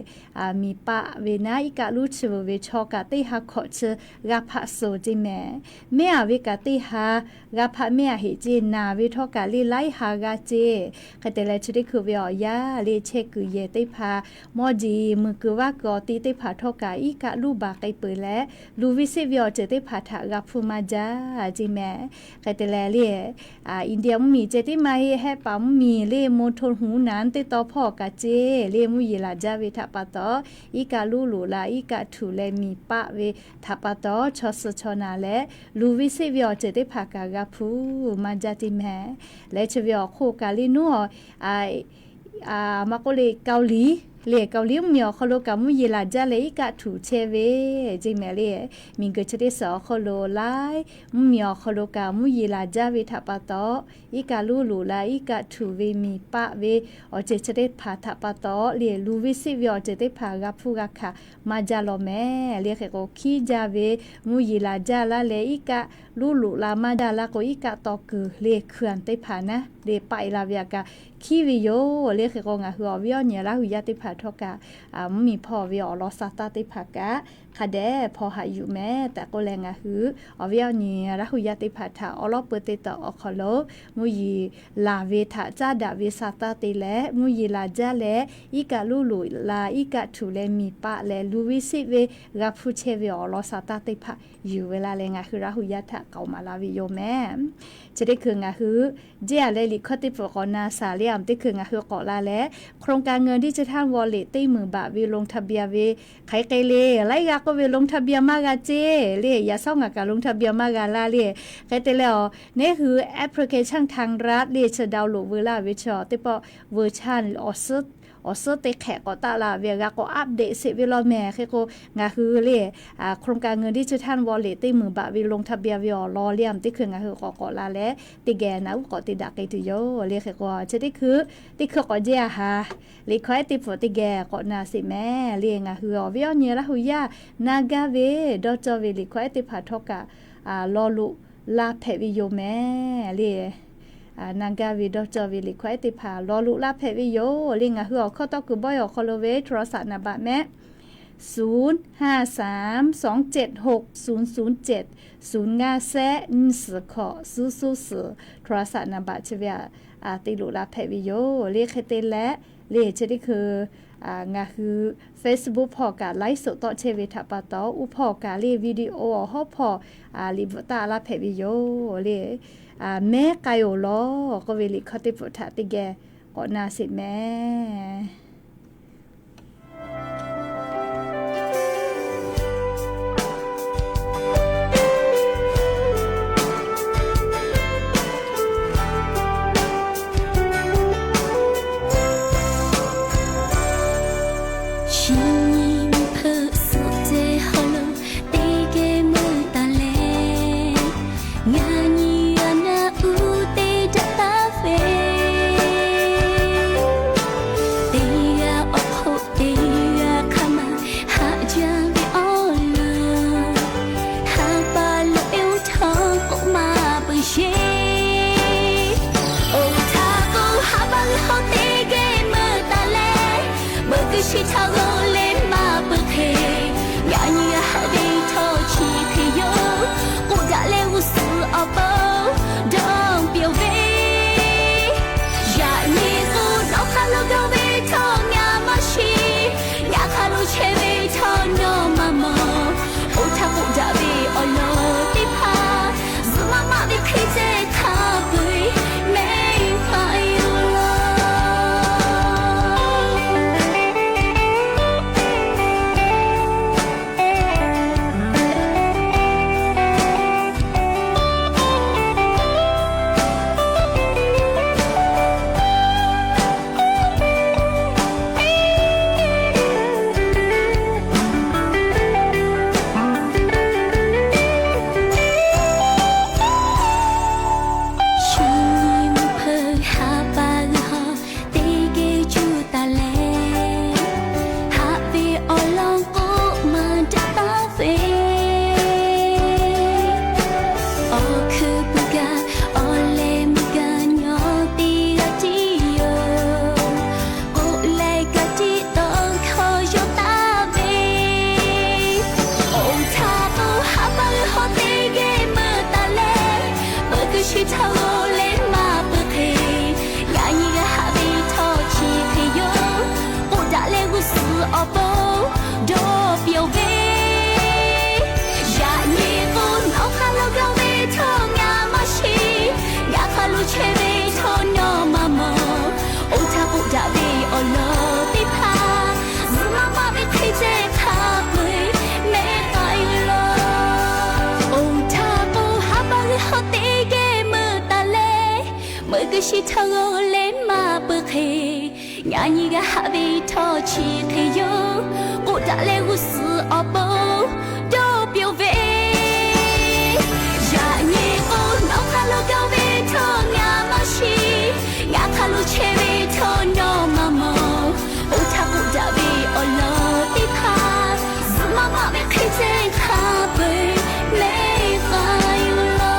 miˬ paˆ ve naˉ iˉ kaˆ luˇ chi veuˬ ve chaw kaꞈ teˇ ha hkawꞈ chi g'a hpaˆ soˍ ceˇ mehˍ. Mehˉ aˍ ve kaꞈ teˇ ha g'a hpaˆ mehˉ aˍ heꞈ ceˇ. Naˬ ve htawˇ kaꞈ le laiˉ ha g'a ceˇ. Hk'e te leh chi teˇ hkui ve awˬ yanˇ le chehˇ kuiˬ yehˬ teˇ hpaˍ mawˇ jeˬ muiˬ kuiˬ vaˇ kuiˬ awˬ ti teˇ hpaˍ htawˇ kaꞈ iˉ kaˆ luˇ baˬ k'ai peuˬ leh luˬ ve seˆ ve awˬ ceuˬ teˇ hpaˍ htaꞈ g'a hpuˇ maˇ jaˇ ceˇ mehˍ. Hk'e te leh le India mvuhˇ miˬ ceh tiˉ maˇ heˆ, Hehˆ paˍ mvuhˇ miˬ le Moˍ hto huˍ naˍ teˇ taw hpawˇ kaꞈ ceˇ le mvuhˇ yeˬ laˬ jaˇ ve htaꞈ pa taw iˉ kaˆ luˇ loꞈ la iˉ kaˆ htuꞈ leh miˬ paˆ ve htaꞈ pa taw chaw suh chaw naˍ leh luˬ ve seˆ ve awˬ ceuˬ teˇ hpaˍ kaꞈ g'a hpuˇ maˇ jaˇ ceˇ mehˍ. Leh chi ve awˬ hk'oˆ kaꞈ le nuˉ a maˇ k'oˆ le Kaoˍliˍ le Kaoˍliˍ mvuhˇ miˬ awˬ hk'aw lo kaꞈ mvuhˇ yeˬ laˬ jaˇ leh iˉ kaˆ htuꞈ chehˇ ve ceˇ mehˍ le. Miˬ guiˬ chi teˇ suhˍ awˬ hk'aw lo laiˉ mvuhˇ miˬ awˬ hk'aw lo kaꞈ mvuhˇ yeˬ laˬ jaˇ ve htaꞈ pa taw iˉ kaˆ luˇ loꞈ la iˉ kaˆ htuꞈ ve miˬ paˆ ve awˬ ceuˬ chi teˇ hpaˍ htaꞈ pa taw le luˬ ve seˆ ve awˬ ceuˬ teˇ hpaˍ g'a hpuˇ g'a hkanˍ maˇ jaˇ law mehˍ le. Hk'e k'o hkiˉ jaˇ ve mvuhˇ yeˬ laˬ jaˇ laˇ leh iˉ kaˆ luˇ loꞈ la maˇ jaˇ laˇ k'o iˉ kaˆ taw kuiˬ le hkui anˬ teˇ hpaˍ naˉ le paˆ e la ve aꞈ kaꞈ hkiˉ ve yoˬ le. Hk'e k'o ngaˬ hui awˬ viˉ awˬ nyi Laˇ hu yaˇ teˇ hpaˍ htawˇ kaꞈ mvuhˇ miˬ hpawˇ ve awˬ lawn sa taˇ teˇ hpaˍ kaꞈ hk'a dehꞈ hpaw haꞈ yuˬ mehˍ tehꞈ k'oˆ leh ngaˬ hui awˬ viˉ awˬ nyi Laˇ hu yaˇ teˇ hpaˍ htaꞈ awˉ lawˉ peu teˇ tawꞈ awˬ hk'aw lo mvuhˇ yeˬ laˬ ve htaꞈ caˉ daꞈ ve sa taˇ te leh mvuhˇ yeˬ laˬ jaˇ leh iˉ kaˆ luˇ loꞈ la iˉ kaˆ htuꞈ leh miˬ paˆ leh luˬ ve seˆ ve g'a hpuˇ chehˇ ve awˬ lawn sa taˇ teˇ hpaˍ yuˬ ve laˇ leh ngaˬ hui Laˇ hu yaˇ htaꞈ k'aoˍ maˍ la ve yoˬ mehˍ. Chi teˇ hkui ngaˬ hui jeˇ aˬ leh liꞈ hkawˇ teˇ pfuhˍ k'awꞈ na shaˍ le a teˇ hkui ngaˬ hui k'awꞈ la leh โครงการเงินดิจิทัลวอลเล็ต teˇ meunˍ baꞈ ve ลงทะเบียน ve hk'aˬ hk'e le laiˉ g'a k'oˆ ve ลงทะเบียน maˇ g'a ceˇ le. Yaꞈ shawˉ ngaˬ kaꞈ ลงทะเบียน maˇ g'a laˇ le. Hk'e te leh a neˉ hui แอปพลิเคชัน ไทยรัฐ le chi download veu laˇ ve chi teˇ pawˆ veu chaˇ awˬ suhˉ awˬ suhˉ teˇ hk'ehꞈ k'awꞈ taˆ la ve g'a k'awꞈ update sheˍ ve law meh. Hk'e k'o, ngaˬ hui le โครงการเงินดิจิทัลวอลเล็ต teˇ meunˍ baꞈ ve ลงทะเบียน ve awˬ lawn le a teˇ hkui ngaˬ hui k'awꞈ k'awꞈ la leh, teˇ geh naꞈ uˉ k'awꞈ te daꞈ k'ai tuˬ yoˬ le. Hk'e k'o, chi teˇ hkui teˇ hkui k'awꞈ jehˇ a ha, liꞈ hkawˇ ehˉ teˇ pfuhˍ teˇ geh k'awꞈ na sheˍ meh le. Ngaˬ hui awˬ viˉ awˬ nyi Laˇ hu yaˇ na gaˇ ve dawˇ cawˇ ve liꞈ hkawˇ ehˉ teˇ hpaˍ htawˇ kaꞈ law loꞈ la hpehꞈ ve yoˬ meh le. Na gaˇ ve dawˇ cawˇ ve liꞈ hkawˇ ehˉ teˇ hpaˍ law loꞈ la hpehꞈ ve yoˬ le. Ngaˬ hui awˬ hkawˇ tawˇ kuiˬ bawehˇ awˬ hk'aw lo ve โทรศัพท์นามบัตร meh ศูนย์ห้าสามสองเจ็ดหกศูนย์ศูนย์เจ็ด ศูนย์ห้าสามสองเจ็ดหกศูนย์ศูนย์เจ็ด ศูนย์ห้าสามสองเจ็ดหกศูนย์ศูนย์เจ็ด โทรศัพท์นามบัตร chi ve a te loꞈ la hpehꞈ ve yoˬ le. Hk'e te leh le chi teˇ hkui ngaˬ hui Facebook hpawˇ kaꞈ ไลฟ์สด tawˆ chehˇ ve htaꞈ pa taw, oˇ hpawˇ kaꞈ le video awˬ hawˉ hpawˇ liꞈ bvuhꞈ taˆ laˇ hpehꞈ ve yoˬ le. Mehˉ k'ai-oˬ law k'oˆ ve liꞈ hkawˇ teˇ hpfuhˍ htaꞈ teˇ geh k'awꞈ na sheˍ meh. Chi nyi hpeuꞈ suhˆ teˇ hawˉ lo teˇ geh meuˇ taˍ leh, ngaˬ nyi g'a naˆ uˉ teˇ daꞈ taˍ ve, teˇ g'aˇ awˬ hk'oˆ teˇ g'aˇ hk'a ma haꞈ jaˇ ve awˬ lawn, ha pa lo eˬ oˇ htawˇ k'oˆ maˇ peuˬ sheˍ. Oˇ htaˇ k'o, ha pa g'uiˬ hawˉ teˇ geh meuˇ taˍ leh, meuˇ kuiˬ shiˍ htaꞈ g'awˬ leh maˇ peuˬ hk'e, yaꞈ nyi g'a haꞈ ve htawˇ chi hk'e yoˬ. K'oˆ daꞈ leh g'uˇ suhˍ awˬ pon dawˇ pehꞈ-oˬ ve, yaꞈ nyi k'o, nawˬ hk'aˬ lo g'a ve htawˇ ngaˬ maˇ shiˍ, ngaˬ hk'aˬ lo chehˇ ve htawˇ nawˬ maˇ mawˬ. Oˇ htaˇ k'oˆ daꞈ ve awˬ lawn teˇ hpaˍ, zuhꞈ maˇ maˆ ve hk'e te hk'a peu-eˬ mehˆ k'ai-oˬ law. Shu nyi mvuhˇ hpeuꞈ ha pa g'uiˬ hawˉ teˇ geh cuˇ taˍ leh, haꞈ ve awˬ lawn k'oˆ maˇ daꞈ taˍ ve, awˬ hkui puiˬ kaꞈ awˬ leh meuˇ kaꞈ nyawˇ teˇ g'aˇ tiˉ yoˬ. K'oˆ leh ka tiꞈ tawˇ hkawˇ yawˇ taˍ ve, oˇ htaˇ k'o, ha pa g'uiˬ hawˉ teˇ geh meuˇ taˍ leh, meuˇ kuiˬ shiˍ htaꞈ g'awˬ leh maˇ peuˬ hk'e, yaꞈ nyi g'a haꞈ ve htawˇ chi hk'e yoˬ. K'oˆ daꞈ leh g'uˇ suhˍ awˬ pon dawˇ pehꞈ-oˬ ve, yaꞈ nyi k'o, nawˬ hk'aˬ lo g'a ve htawˇ ngaˬ maˇ shiˍ, ngaˬ hk'aˬ lo chehˇ ve htawˇ nawˬ maˇ mawˬ. Oˇ htaˇ k'oˆ daꞈ ve awˬ lawn teˇ hpaˍ, zuhꞈ maˇ maˆ ve hk'e te hk'a peu-eˬ mehˆ k'ai-oˬ law. Oˇ htaˇ k'o, ha pa g'uiˬ hawˉ teˇ geh meuˇ taˍ leh, meuˇ kuiˬ shiˍ htaꞈ g'awˬ leh maˇ peuˬ hk'e, yaꞈ nyi g'a haꞈ ve htawˇ chi hk'e yoˬ. K'oˆ daꞈ leh g'uˇ suhˍ awˬ pon dawˇ pehꞈ-oˬ ve, yaꞈ nyi k'o, nawˬ hk'aˬ lo g'a ve htawˇ ngaˬ maˇ shiˍ, ngaˬ hk'aˬ lo chehˇ ve htawˇ nawˬ maˇ mawˬ. Oˇ htaˇ k'oˆ daꞈ ve awˬ lawn teˇ hpaˍ, zuhꞈ maˇ maˆ ve hk'e te hk'a peu-eˬ mehˆ k'ai-oˬ law.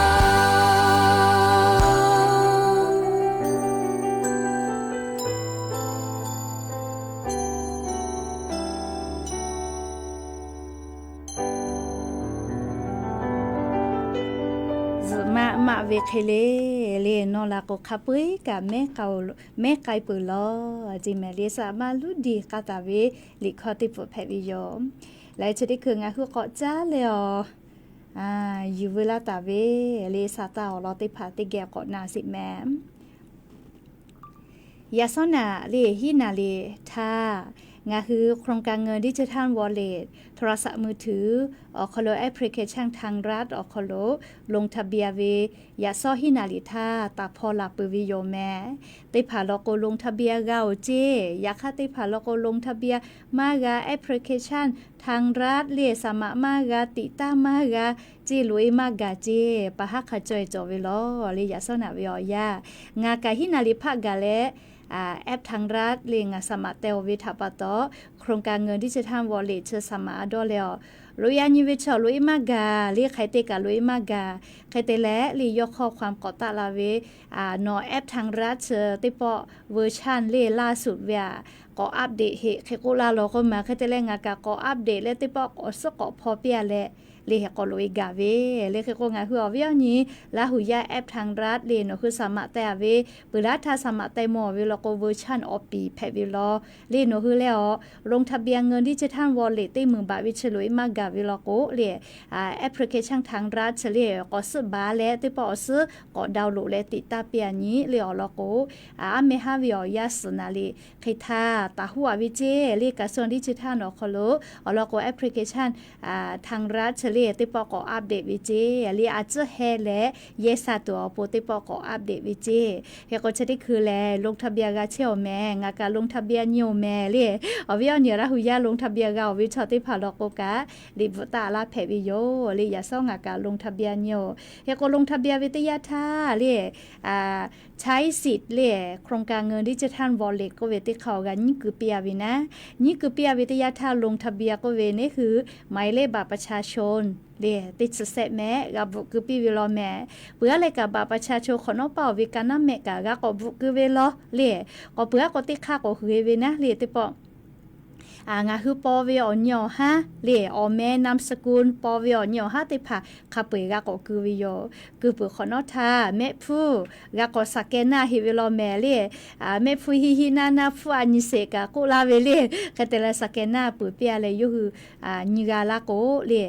Zuhꞈ maˇ maˆ ve hk'e le, le nawˬ la k'o hk'a peu-eˬ kaꞈ mehˆ k'ai peuˬ law. Chi mehˍ le saˍ maˇ luˉ diˬ k'a taˍ ve liꞈ hkawˇ teˇ pfuhˍ hpehꞈ ve yoˬ. Laiˉ chi teˇ hkui ngaˬ hui k'awꞈ caˉ leh awˬ yuˬ veu laˇ taˍ ve le saˍ taˍ awˬ lawn teˇ hpaˍ teˇ geh k'awꞈ na sheˍ mehˍ. Yaꞈ shawˉ naꞈ le hiˉ naˍ le htaˇ, Ngaˬ hui โครงการเงินดิจิทัลวอลเล็ต โทรศัพท์มือถือ awˬ hk'aw lo application ทางรัฐ awˬ hk'aw lo ลงทะเบียน ve yaꞈ shawˉ hiˉ naˍ liꞈ htaˇ taˍ hpaw laˬ peuˬ ve yoˬ mehˍ. Teˇ hpaˍ law k'o ลงทะเบียน g'a-oˬ ceˇ. Yaꞈ hk'aˇ teˇ hpaˍ law k'o ลงทะเบียน maˇ g'a, application ทางรัฐ le saˍ maꞈ maˇ g'a, tiꞈ taˇ maˇ g'a ceˇ, loꞈ-e maˇ gaˬ ceˇ. Pa haˉ hk'a caweh cawˬ ve lawˬ le yaꞈ shawˉ naꞈ ve awˬ yanˇ. Ngaˬ kaꞈ hiˉ naˍ liꞈ hpaˆ gaˬ leh app ทางรัฐ le ngaˬ saˍ maꞈ teh-oˬ ve htaꞈ pa taw, โครงการเงินดิจิทัลวอลเล็ต chi saˍ maꞈ a dawˇ leh awˬ loꞈ-e a nyi ve chaw loꞈ-e maˇ gaˬ le, hk'aˬ hk'e te kaꞈ loꞈ-e maˇ gaˬ. Hk'e te leh le yawˇ ข้อความ k'awꞈ taˆ la ve, nawˬ app ทางรัฐ chi teˇ pawˆ เวอร์ชัน le ล่าสุด ve aꞈ k'awꞈ update heꞈ hk'e k'oˆ laˇ law k'oˆ ma. Hk'e te leh ngaˬ kaꞈ k'awꞈ update leh teˇ pawˆ awˬ suhˉ k'awꞈ hpaw piˇ-a leh, le hehꞈ k'awꞈ loꞈ-e gaˬ ve le. Hk'e k'o ngaˬ hui awˬ viˉ awˬ nyi Laˇ huˍ yaˇ app ทางรัฐ le nawˬ hui saˍ maꞈ teh-a ve, peuˬ laˇ htaˇ saˍ maꞈ teh mawˬ ve law k'o เวอร์ชัน awˬ piˍ hpehꞈ ve lawˬ le. Nawˬ hui leh awˬ ลงทะเบียนเงินดิจิทัลวอลเล็ต teˇ meunˍ baꞈ ve chi loꞈ-e maˇ gaˬ ve law k'o le, application ทางรัฐ chi le k'awꞈ suhˉ baˬ leh teˇ pawˆ awˬ suhˉ k'awꞈ download leh tiꞈ taˇ piˇ-a nyi le awˬ lawn k'o, aˉ meh haˉ ve awˬ yanˇ suhˍ naˍ liꞈ hk'e htaˇ taˍ hoˆ-a ve ceˇ le. กระทรวงดิจิทัล awˬ hk'aw lo awˬ lawn k'o application ทางรัฐ chi le teˇ pawˆ k'awꞈ update ve ceˇ le. A tcuhˉ heh leh yehˇ sha tuˬ awˬ pon teˇ pawˆ k'awꞈ update ve ceˇ. Hk'e k'o chi teˇ hkui lehˬ ลงทะเบียน g'a chehˇ-oˬ mehˍ. Ngaˬ kaꞈ ลงทะเบียน nyi-oˬ mehˍ le. Awˬ viˉ awˬ nyi Laˇ huˍ yaˇ ลงทะเบียน g'a-oˬ ve chaw teˇ hpaˍ law k'o kaꞈ, liꞈ bvuhꞈ taˆ laˇ hpehꞈ ve yoˬ le. Yaꞈ shawˉ ngaˬ kaꞈ ลงทะเบียน nyi-oˬ. Hk'e k'o ลงทะเบียน ve teˇ yanˇ htaˇ le ใช้สิทธิ์ le โครงการเงินดิจิทัลวอลเล็ต k'oˆ ve teˇ hk'aˇ awˬ g'a nyiˉ keu piˇ-a ve naˉ. Nyiˉ keu piˇ-a ve teˇ yanˇ htaˇ ลงทะเบียน k'oˆ ve neˉ hui หมายเลขบัตรประชาชน le teˇ chi sehˆ mehˆ g'a bvuhꞈ keu piˇ ve law mehˍ. Peuˬ aˉ leh kaꞈ บัตรประชาชน hk'awꞈ nawˉ paˇ-oˬ ve ka naˉ mehˆ kaꞈ g'a k'awꞈ bvuhꞈ keu ve law le. K'awꞈ peuˬ aˉ k'o teˇ hk'aˇ k'awꞈ hui-e ve naˉ le teˇ pawˆ ngaˬ hui paw ve awˬ nyi awˬ haˉ le, awˬ meh นามสกุล paw ve awˬ nyi awˬ haˉ teˇ hpaˍ hk'a peu-eˬ g'a k'awꞈ keu ve yoˬ. Keu peuˬ hk'awꞈ nawˉ htaˇ mehˆ hpfuhˇ g'a k'awꞈ สแกนหน้า heꞈ ve law mehˍ le. Mehˆ hpfuhˇ hiˆ hiˆ naˇ naˇ hpfuhˇ a nyi sheˍ kaꞈ k'oˆ laˇ ve le. Hk'e te leh สแกนหน้า peuˬ piˇ-a leh yawˇ hui nyi g'a laˇ k'o le,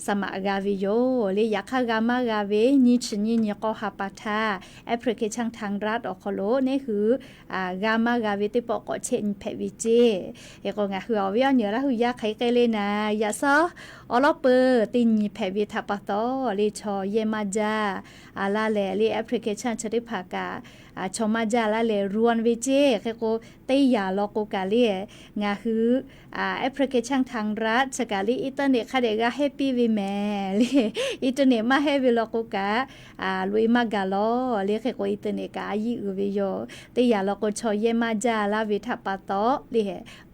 saˍ maꞈ g'a ve yoˬ le. Yaꞈ hk'aˇ g'a maˇ g'a ve nyi chi nyi nyi k'aw ha pa htaˇ application ทางรัฐ awˬ hk'aw lo neˉ hui g'a maˇ g'a ve teˇ pawˆ k'awꞈ chehˇ nyi hpehꞈ ve ceˇ. Hk'e k'o ngaˬ hui awˬ viˉ awˬ nyi Laˇ huˍ yaˇ hk'aˬ hk'e le naˍ, yaꞈ shawˉ awˬ lawn peuˬ teˇ nyi hpehꞈ ve htaꞈ pa taw le chaw yehˇ maˇ jaˇ laˇ leh le application chi teˇ hpaˍ kaꞈ chaw maˇ jaˇ laˇ leh รวน ve ceˇ. Hk'e k'o teˇ yanˇ law k'o kaꞈ le ngaˬ hui application ทางรัฐ chi kaꞈ le internet hk'a dehꞈ g'a hehˇ piˇ ve mehˍ le. Internet maˇ hehˇ ve law k'o kaꞈ loꞈ-e maˇ gaˬ lawˬ le. Hk'e k'o internet kaꞈ a yiˇ uiˍ ve yoˬ. Teˇ yanˇ law k'o chaw yehˇ maˇ jaˇ laˇ ve htaꞈ pa taw le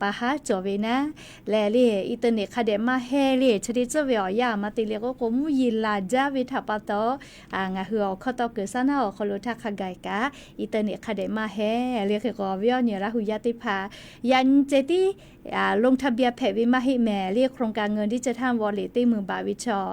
pa haˉ cawˬ ve naˉ. Lehˬ le internet hk'a dehꞈ maˇ hehˇ le chi teˇ tcuhˉ ve awˬ yanˇ maˇ te le k'oˆ k'o mvuhˇ yeˬ laˬ jaˇ ve htaꞈ pa taw ngaˬ hui awˬ hkawˇ tawˇ kuiˬ saˉ naˉ awˬ hk'aw lo htaˇ hk'a gaˬ kaꞈ internet hk'a dehꞈ maˇ hehˇ le. Hk'e k'o awˬ viˉ awˬ nyi Laˇ huˍ yaˇ teˇ hpaˍ yaꞈ nyi ceh tiˉ ลงทะเบียน hpehꞈ ve maˇ heˆ mehˍ le. โครงการเงินดิจิทัลวอลเล็ต teˇ meunˍ baꞈ ve chaw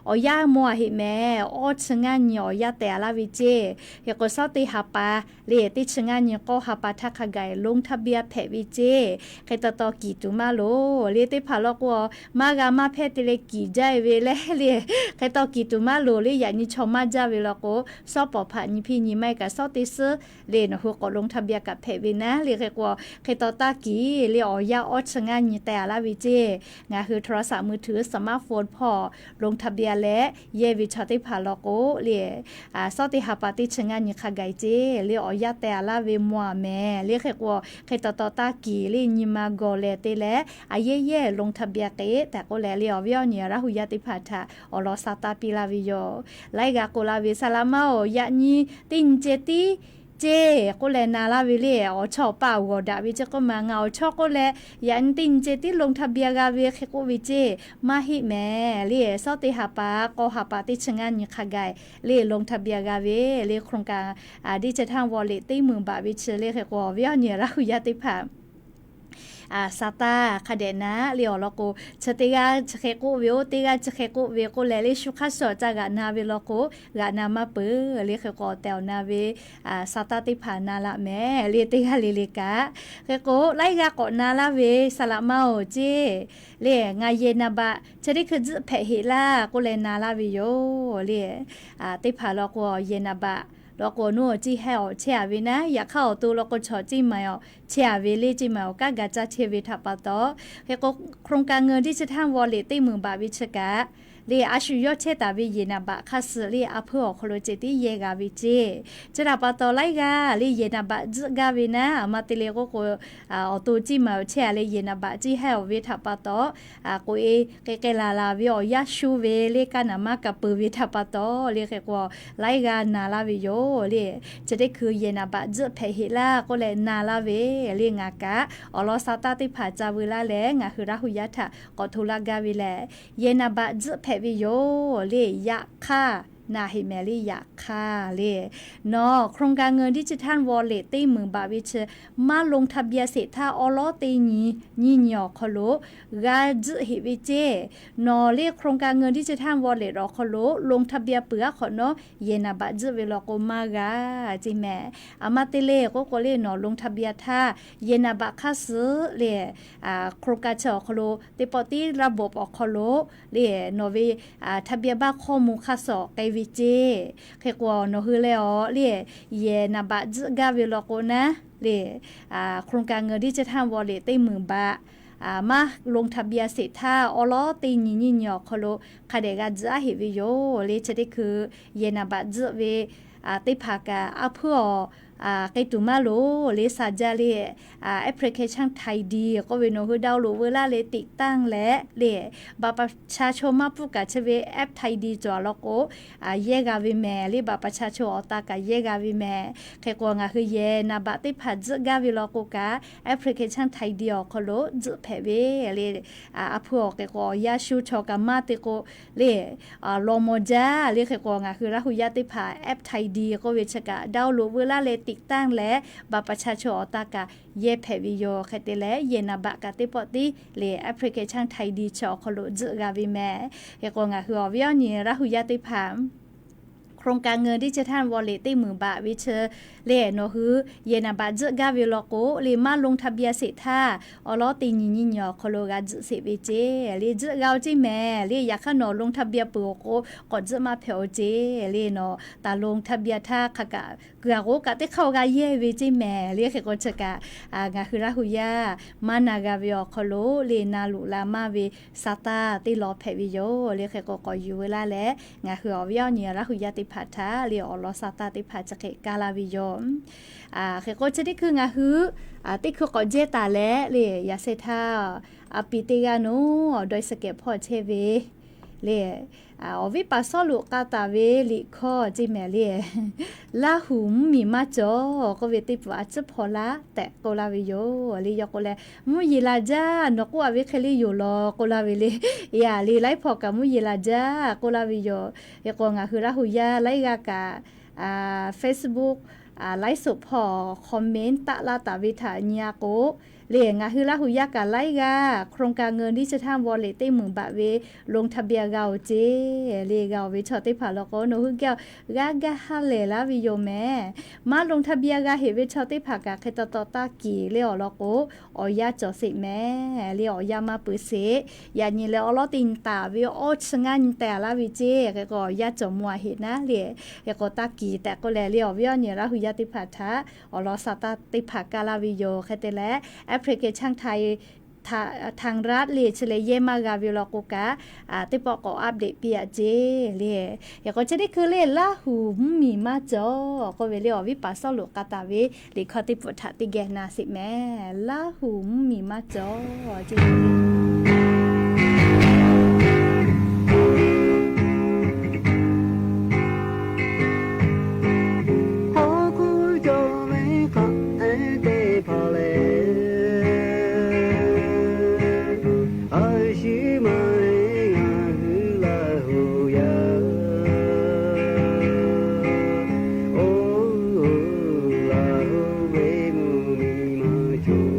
awˬ yanˇ mawˬ-a heˆ mehˍ. Awˇ chi ngaˇ nyi awˬ yanˇ teh-a laˇ ve ceˇ. Hk'e k'o shawˉ teˇ ha pa le teˇ chi ngaˇ nyi k'awˇ ha pa htaˇ hk'a gaˬ ลงทะเบียน hpehꞈ ve ceˇ. Hk'e taw taw kiˬ tuˬ maˇ loˍ le. Teˇ hpaˍ law k'o maˇ g'a maˇ hpehˇ te leh kiˬ jaˇ-e ve leh le, hk'e taw kiˬ tuˬ maˇ loˍ le. Yaꞈ nyi chaw maˇ jaˇ ve law k'o, shawˉ pawˍ hpaꞈ nyi hpiˇ nyi maˇ heˆ kaꞈ shawˉ teˇ suhˉ le nawˬ hui k'awꞈ ลงทะเบียน kaꞈ hpehꞈ ve naˉ le. Hk'e k'o hk'e taw taˇ kiˬ le awˬ yanˇ awˇ chi ngaˇ nyi teh-a laˇ ve ceˇ. Ngaˬ hui โทรศัพท์มือถือ สมาร์ทโฟน hpawˇ ลงทะเบียน leh yehˇ ve chaw teˇ hpaˍ law k'o le shawˉ teˇ ha pa teˇ chi ngaˇ nyi hk'a gaˬ-e ceˇ le awˬ yanˇ teh-a laˇ ve mawˬ-a mehˍ le. Hk'e k'o hk'e taw taw taˇ kiˬ le nyi ma gawˬ lehˬ te leh a yehˇ yehˇ ลงทะเบียน k'e tehꞈ k'oˆ leh le awˬ viˉ awˬ nyi Laˇ huˍ yaˇ teˇ hpaˍ htaꞈ awˬ lawn sha taˇ piˇ laˇ ve yoˬ. Laiˉ g'aˇ k'oˆ laˇ ve saˍ laꞈ ma-oˬ, yaꞈ nyi teˇ nyi ceh tiˉ ceˇ k'oˆ leh na laˇ ve le. Awˬ chawˇ awˬ paˇ awˬ g'awˬ daꞈ ve ceˇ k'oˆ ma. Ngaˬ awˬ chawˇ k'oˆ leh yaꞈ nyi teˇ nyi ceh tiˉ ลงทะเบียน g'a ve hk'e k'oˆ ve ceˇ maˇ heˆ mehˍ le. Shawˉ teˇ ha pa k'awˇ ha pa teˇ chi ngaˇ nyi hk'a gaˬ le ลงทะเบียน g'a ve le โครงการดิจิทัลวอลเล็ต teˇ meunˍ baꞈ ve chi le. Hk'e k'o awˬ viˉ awˬ nyi Laˇ huˍ yaˇ teˇ hpaˍ sha taˇ hk'a dehꞈ na le awˬ lawn k'o, chi teˇ g'aˇ chi hk'e k'oˆ ve-oˬ, teˇ g'aˇ chi hk'e k'oˆ ve k'oˆ leh le shu hk'aˇ suh caˇ g'aꞈ na ve law k'o, g'aꞈ na maˇ peuˬ le. Hk'e k'o awˬ tehˬ awˬ na ve sha taˇ teˇ hpaˍ na laꞈ mehˍ le teˇ g'aˇ le le kaꞈ. Hk'e k'o laiˉ g'aˇ k'awꞈ na laˇ ve saˍ laꞈ ma-oˬ ceˇ le ngaˬ yehˬ naˍ baꞈ chi teˇ hkui tzuhˆ hpehꞈ heˆ laˇ k'oˆ leh na laˇ ve yoˬ le. Teˇ hpaˍ law k'o yehˬ naˍ baꞈ law k'o, naw ciˇ haiˇ awˬ chehˇ a ve naˉ, yaꞈ hk'aˇ awˬ to law k'o, chaw ciˇ maiˍ awˬ chehˇ a ve le, ciˇ maiˍ awˬ kanˉ ga caˇ chehˇ ve htaꞈ pa taw, hk'e k'o, โครงการเงินดิจิทัลวอลเล็ต teˇ meunˍ baꞈ ve chi kaꞈ, le a shu yawˇ chehˇ taˍ ve yehˬ naˍ baꞈ hk'aˇ suh le a hpuiˇ awˬ hk'aw lo ceh tiˉ yehˇ g'a ve ceˇ. Chi htaꞈ pa taw laiˉ g'aˇ le yehˬ naˍ baꞈ tzuhˆ gaˇ ve naˉ, a ma te le k'oˆ k'o, awˬ to ciˇ maiˍ awˬ chehˇ a le yehˬ naˍ baꞈ ciˇ haiˇ awˬ ve htaꞈ pa taw, k'oꞈ e k'ai k'ai laˬ laˬ ve awˬ yanˇ shu ve le kaˇ naˍ maˇ kaꞈ peuˬ ve htaꞈ pa taw le hk'e k'o, laiˉ g'aˇ naˍ laˇ ve yoˬ le. Chi teˇ hkui yehˬ naˍ baꞈ tzuhˆ hpehꞈ heˆ laˇ k'oˆ leh naˍ laˇ ve le ngaˬ kaꞈ awˬ lawn sa taˇ teˇ hpaˍ ca veu laˇ leh ngaˬ hui Laˇ hu yaˇ htaꞈ k'awꞈ hto laˇ gaˇ ve lehˬ, yehˬ naˍ baꞈ tzuhˆ hpehꞈ ve yoˬ le. Yaꞈ hk'aˇ naˍ heˆ mehˍ le, yaꞈ hk'aˇ le nawˬ โครงการเงินดิจิทัลวอลเล็ต teˇ meunˍ baꞈ ve chi maˇ ลงทะเบียน sheˍ htaˇ awˉ lawˉ teˇ nyi nyiˇ nyi awˬ hk'aw lo g'a tzuhˆ heˆ ve ceˇ. Nawˬ le โครงการเงินดิจิทัลวอลเล็ต awˬ hk'aw lo ลงทะเบียน peuˬ aˉ hk'awꞈ nawˉ yehˬ naˍ baꞈ tzuhˆ ve law k'o maˇ g'a ceˇ mehˍ. A ma te le k'oˆ k'o le nawˬ ลงทะเบียน htaˇ yehˬ naˍ baꞈ hk'aˇ suh le โครงการ chi awˬ hk'aw lo teˇ pawˆ tiˉ ระบบ awˬ hk'aw lo le nawˬ ve ทะเบียนบ้าน ข้อมูล hk'aˇ suh awˬ k'ai ve ceˇ. Hk'e k'o nawˬ hui leh awˬ le yehˬ naˍ baꞈ tzuhˆ gaˇ ve law k'o naˉ le โครงการเงินดิจิทัลวอลเล็ต teˇ meunˍ baꞈ maˇ ลงทะเบียน sheˍ htaˇ awˉ lawˉ teˇ nyi nyiˇ nyi awˬ hk'aw lo hk'a dehꞈ g'a tzuhˆ aˉ heˆ ve yoˬ le. Chi teˇ hkui yehˬ naˍ baꞈ tzuhˆ ve teˇ hpaˍ kaꞈ a hpuiˇ awˬ k'ai tuˬ maˇ loˍ le sa jaˇ le application ไทยดี k'oˆ ve nawˬ hui ดาวน์โหลด veu laˇ leh ติดตั้ง leh le บัตรประชาชน maˇ pfuhˇ kaꞈ chi ve แอปไทยดี cawˬ a law k'o yehˇ g'a ve mehˍ le บัตรประชาชน awˬ ta kaꞈ yehˇ g'a ve mehˍ. Hk'e k'o ngaˬ hui yehˬ naˍ baꞈ teˇ hpaˍ tzuhˆ gaˇ ve law k'o kaꞈ application ไทยดี awˬ hk'aw lo tzuhˆ hpehꞈ ve le. A hpuiˇ awˬ hk'e k'o awˬ yanˇ shu chaw kaꞈ maˇ te k'o le law maw jaˇ le. Hk'e k'o ngaˬ hui Laˇ hu yaˇ teˇ hpaˍ แอปไทยดี k'oˆ ve chi kaꞈ ดาวน์โหลด veu laˇ leh ติดตั้ง leh บัตรประชาชน awˬ ta kaꞈ yehˇ hpehꞈ ve yoˬ. Hk'e te leh yehˬ naˍ baꞈ kaꞈ teˇ pawˆ tiˉ le application ไทยดี chi awˬ hk'aw lo tzuhˆ g'a ve mehˍ. Hk'e k'o ngaˬ hui awˬ viˉ awˬ nyi Laˇ hu yaˇ teˇ hpaˍ โครงการเงินดิจิทัลวอลเล็ต teˇ meunˍ baꞈ ve chi le nawˬ hui yehˬ naˍ baꞈ tzuhˆ gaˇ ve law k'o le maˇ ลงทะเบียน sheˍ htaˇ awˉ lawˉ teˇ nyi nyiˇ nyi awˬ hk'aw lo g'a tzuhˆ sheˍ ve ceˇ le. Tzuhˆ g'a-oˬ ceˇ mehˍ le. Yaꞈ hk'aˇ nawˬ ลงทะเบียน peuˬ awˬ k'o k'awꞈ tzuhˆ maˇ hpehꞈ-oˬ ceˇ le. Nawˬ แต่ ลงทะเบียน htaˇ hk'a kaꞈ kuiˬ aˬ k'oˉ kaꞈ teˇ hk'aˇ g'a yehˇ ve ceˇ mehˍ le. Hk'e k'o chi kaꞈ ngaˬ hui Laˇ hu yaˇ maˇ na g'a ve awˬ hk'aw lo le na luꞈ la maˇ ve sa taˇ teˇ law hpehꞈ ve yoˬ le. Hk'e k'o k'awꞈ yuˬ veu laˇ leh ngaˬ hui awˬ viˉ awˬ nyi Laˇ hu yaˇ teˇ hpaˍ htaꞈ le awˬ lawn sa taˇ teˇ hpaˍ chi hk'e kaˇ laˇ ve yoˬ. Hk'e k'o chi teˇ hkui ngaˬ hui teˇ hkui k'awꞈ jehˇ taˍ leh le yaꞈ sheh htaˇ a pi teˇ g'aˇ nawˬ awˬ dawˇ sha kehˬ hpawˇ chehˇ ve le awˬ viˉ paˍ Sawˉluꞈ k'a taˍ ve liꞈ hkawˇ ceˇ mehˍ le Laˇ hu mvuhˇmiˬ maˇ cawˬ k'oˆ ve teˇ peuˬ a ciˉ hpaw laˇ tehꞈ k'oˆ laˇ ve yoˬ le. Yaꞈ k'o leh mvuhˇ yeˬ la jaˇ nawˬ k'oˆ a ve hk'e le yoˬ law k'oˆ laˇ ve le. Yaꞈ le laiˉ hpaw kaꞈ mvuhˇ yeˬ la jaˇ k'oˆ laˇ ve yoˬ. Hk'e k'o ngaˬ hui Laˇ hu yaˇ laiˉ g'aˇ kaꞈ Facebook laiˉ suꞈ hpawˇ comment taˆ laˇ taˍ ve htaꞈ nyi a k'o le ngaˬ hui Laˇ hu yaˇ kaꞈ laiˉ g'aˇ โครงการเงินดิจิทัลวอลเล็ต teˇ meunˍ baꞈ ve ลงทะเบียน g'a-oˬ ceˇ le. G'a-oˬ ve chaw teˇ hpaˍ law k'o nawˬ hui gaˇ g'aˇ haˉ lehˬ laˇ ve yoˬ mehˍ. Maˇ ลงทะเบียน g'a heꞈ ve chaw teˇ hpaˍ kaꞈ hk'e taw taw taˇ kiˍ le awˬ lawn k'o awˬ yanˇ cawˬ sheˍ mehˍ le. Awˬ yanˇ maˇ peuˬ sheˍ. Yaꞈ nyi leh awˉ lawˉ teˇ nyi taˍ ve awˇ chi ngaˇ nyi teh a laˇ ve ceˇ. Hk'e k'o awˬ yanˇ cawˬ mvuh a heꞈ naˉ le. Hk'e k'o taˇ kiˍ tehꞈ k'oˆ leh le awˬ viˉ awˬ nyi Laˇ hu yaˇ teˇ hpaˍ htaꞈ awˬ lawn sa taˇ teˇ hpaˍ kaˇ laˇ ve yoˬ. Hk'e te leh application ไทย ทางรัฐ le chi leh yehˇ maˇ g'a ve law k'o kaꞈ teˇ pawˆ k'awꞈ update piˇ a ceˇ le. Hk'e k'o chi teˇ hkui le Laˇ hu mvuhˇmiˬ maˇ cawˬ k'oˆ ve le awˬ viˉ paˍ Sawˉluꞈ k'a taˍ ve liꞈ hkawˇ teˇ peuˬ htaꞈ teˇ geh na sheˍ mehˍ. Laˇ hu mvuhˇmiˬ maˇ cawˬ ceˇ. Hk'aw hkuˇ cawˬ ve hk'aˬ htaˇ teˇ hpaˍ lehˬ, a shu maˇ heˆ ngaˬ hui Laˇ hu yaˇ. Oˇ, Laˇ hu ve mvuhˇmiˬ maˇ cawˬ.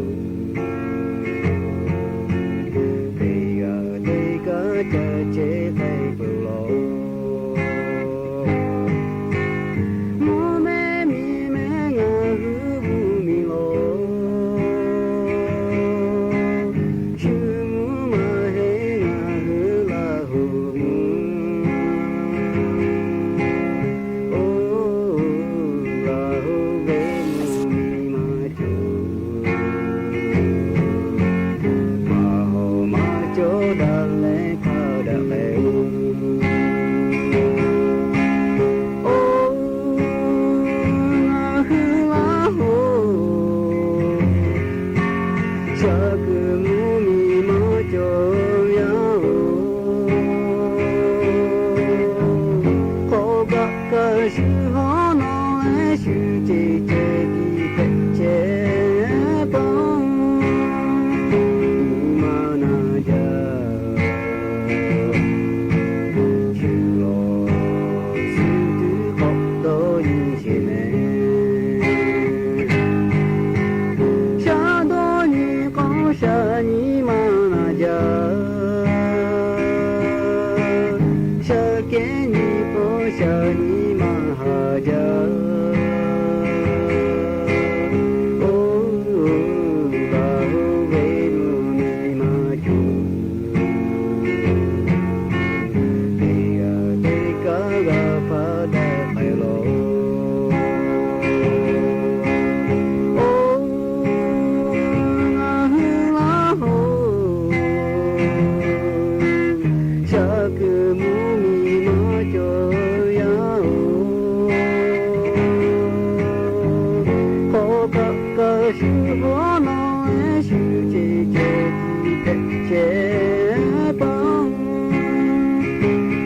Vawˇ nawˬ shu ce ceh tiˉ hpehꞈ chehˇ paˇ,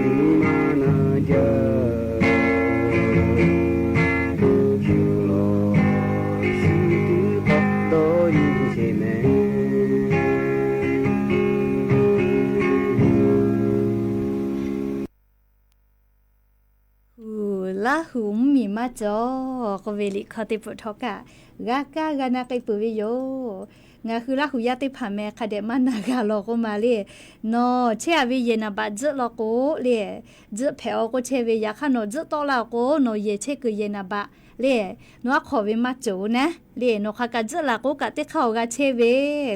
nyi ma na jaˇ shu law shu teˇ hpaˍ dawˇ nyi sheˍ mehˍ. Huˍ, Laˇ huˍ mvuhˇmiˬ maˇ cawˬ k'oˆ ve liꞈ hkawˇ teˇ peuˬ htawˇ kaꞈ, g'a kaˇ g'a na k'ai peuˬ ve yoˬ. Ngaˬ hui Laˇ huˍ yaˇ teˇ hpaˍ meh hk'a dehꞈ maˇ na g'a law k'oˆ ma le. Nawˬ chehˇ a ve yehˬ naˍ baꞈ tzuhˆ law k'o le, tzuhˆ hpehꞈ aˬ k'oˆ chehˇ ve, yaꞈ hk'aˇ nawˬ tzuhˆ tawˆ la awˬ k'o, nawˬ yehˬ chehˇ kuiˬ yehˬ naˍ baꞈ le, nawˬ aˉ hk'awꞈ ve maˇ cawˬ naˉ le. Nawˬ hk'aˬ kaꞈ tzuhˆ la k'o kaꞈ teˇ hk'aˇ awˬ g'a chehˇ ve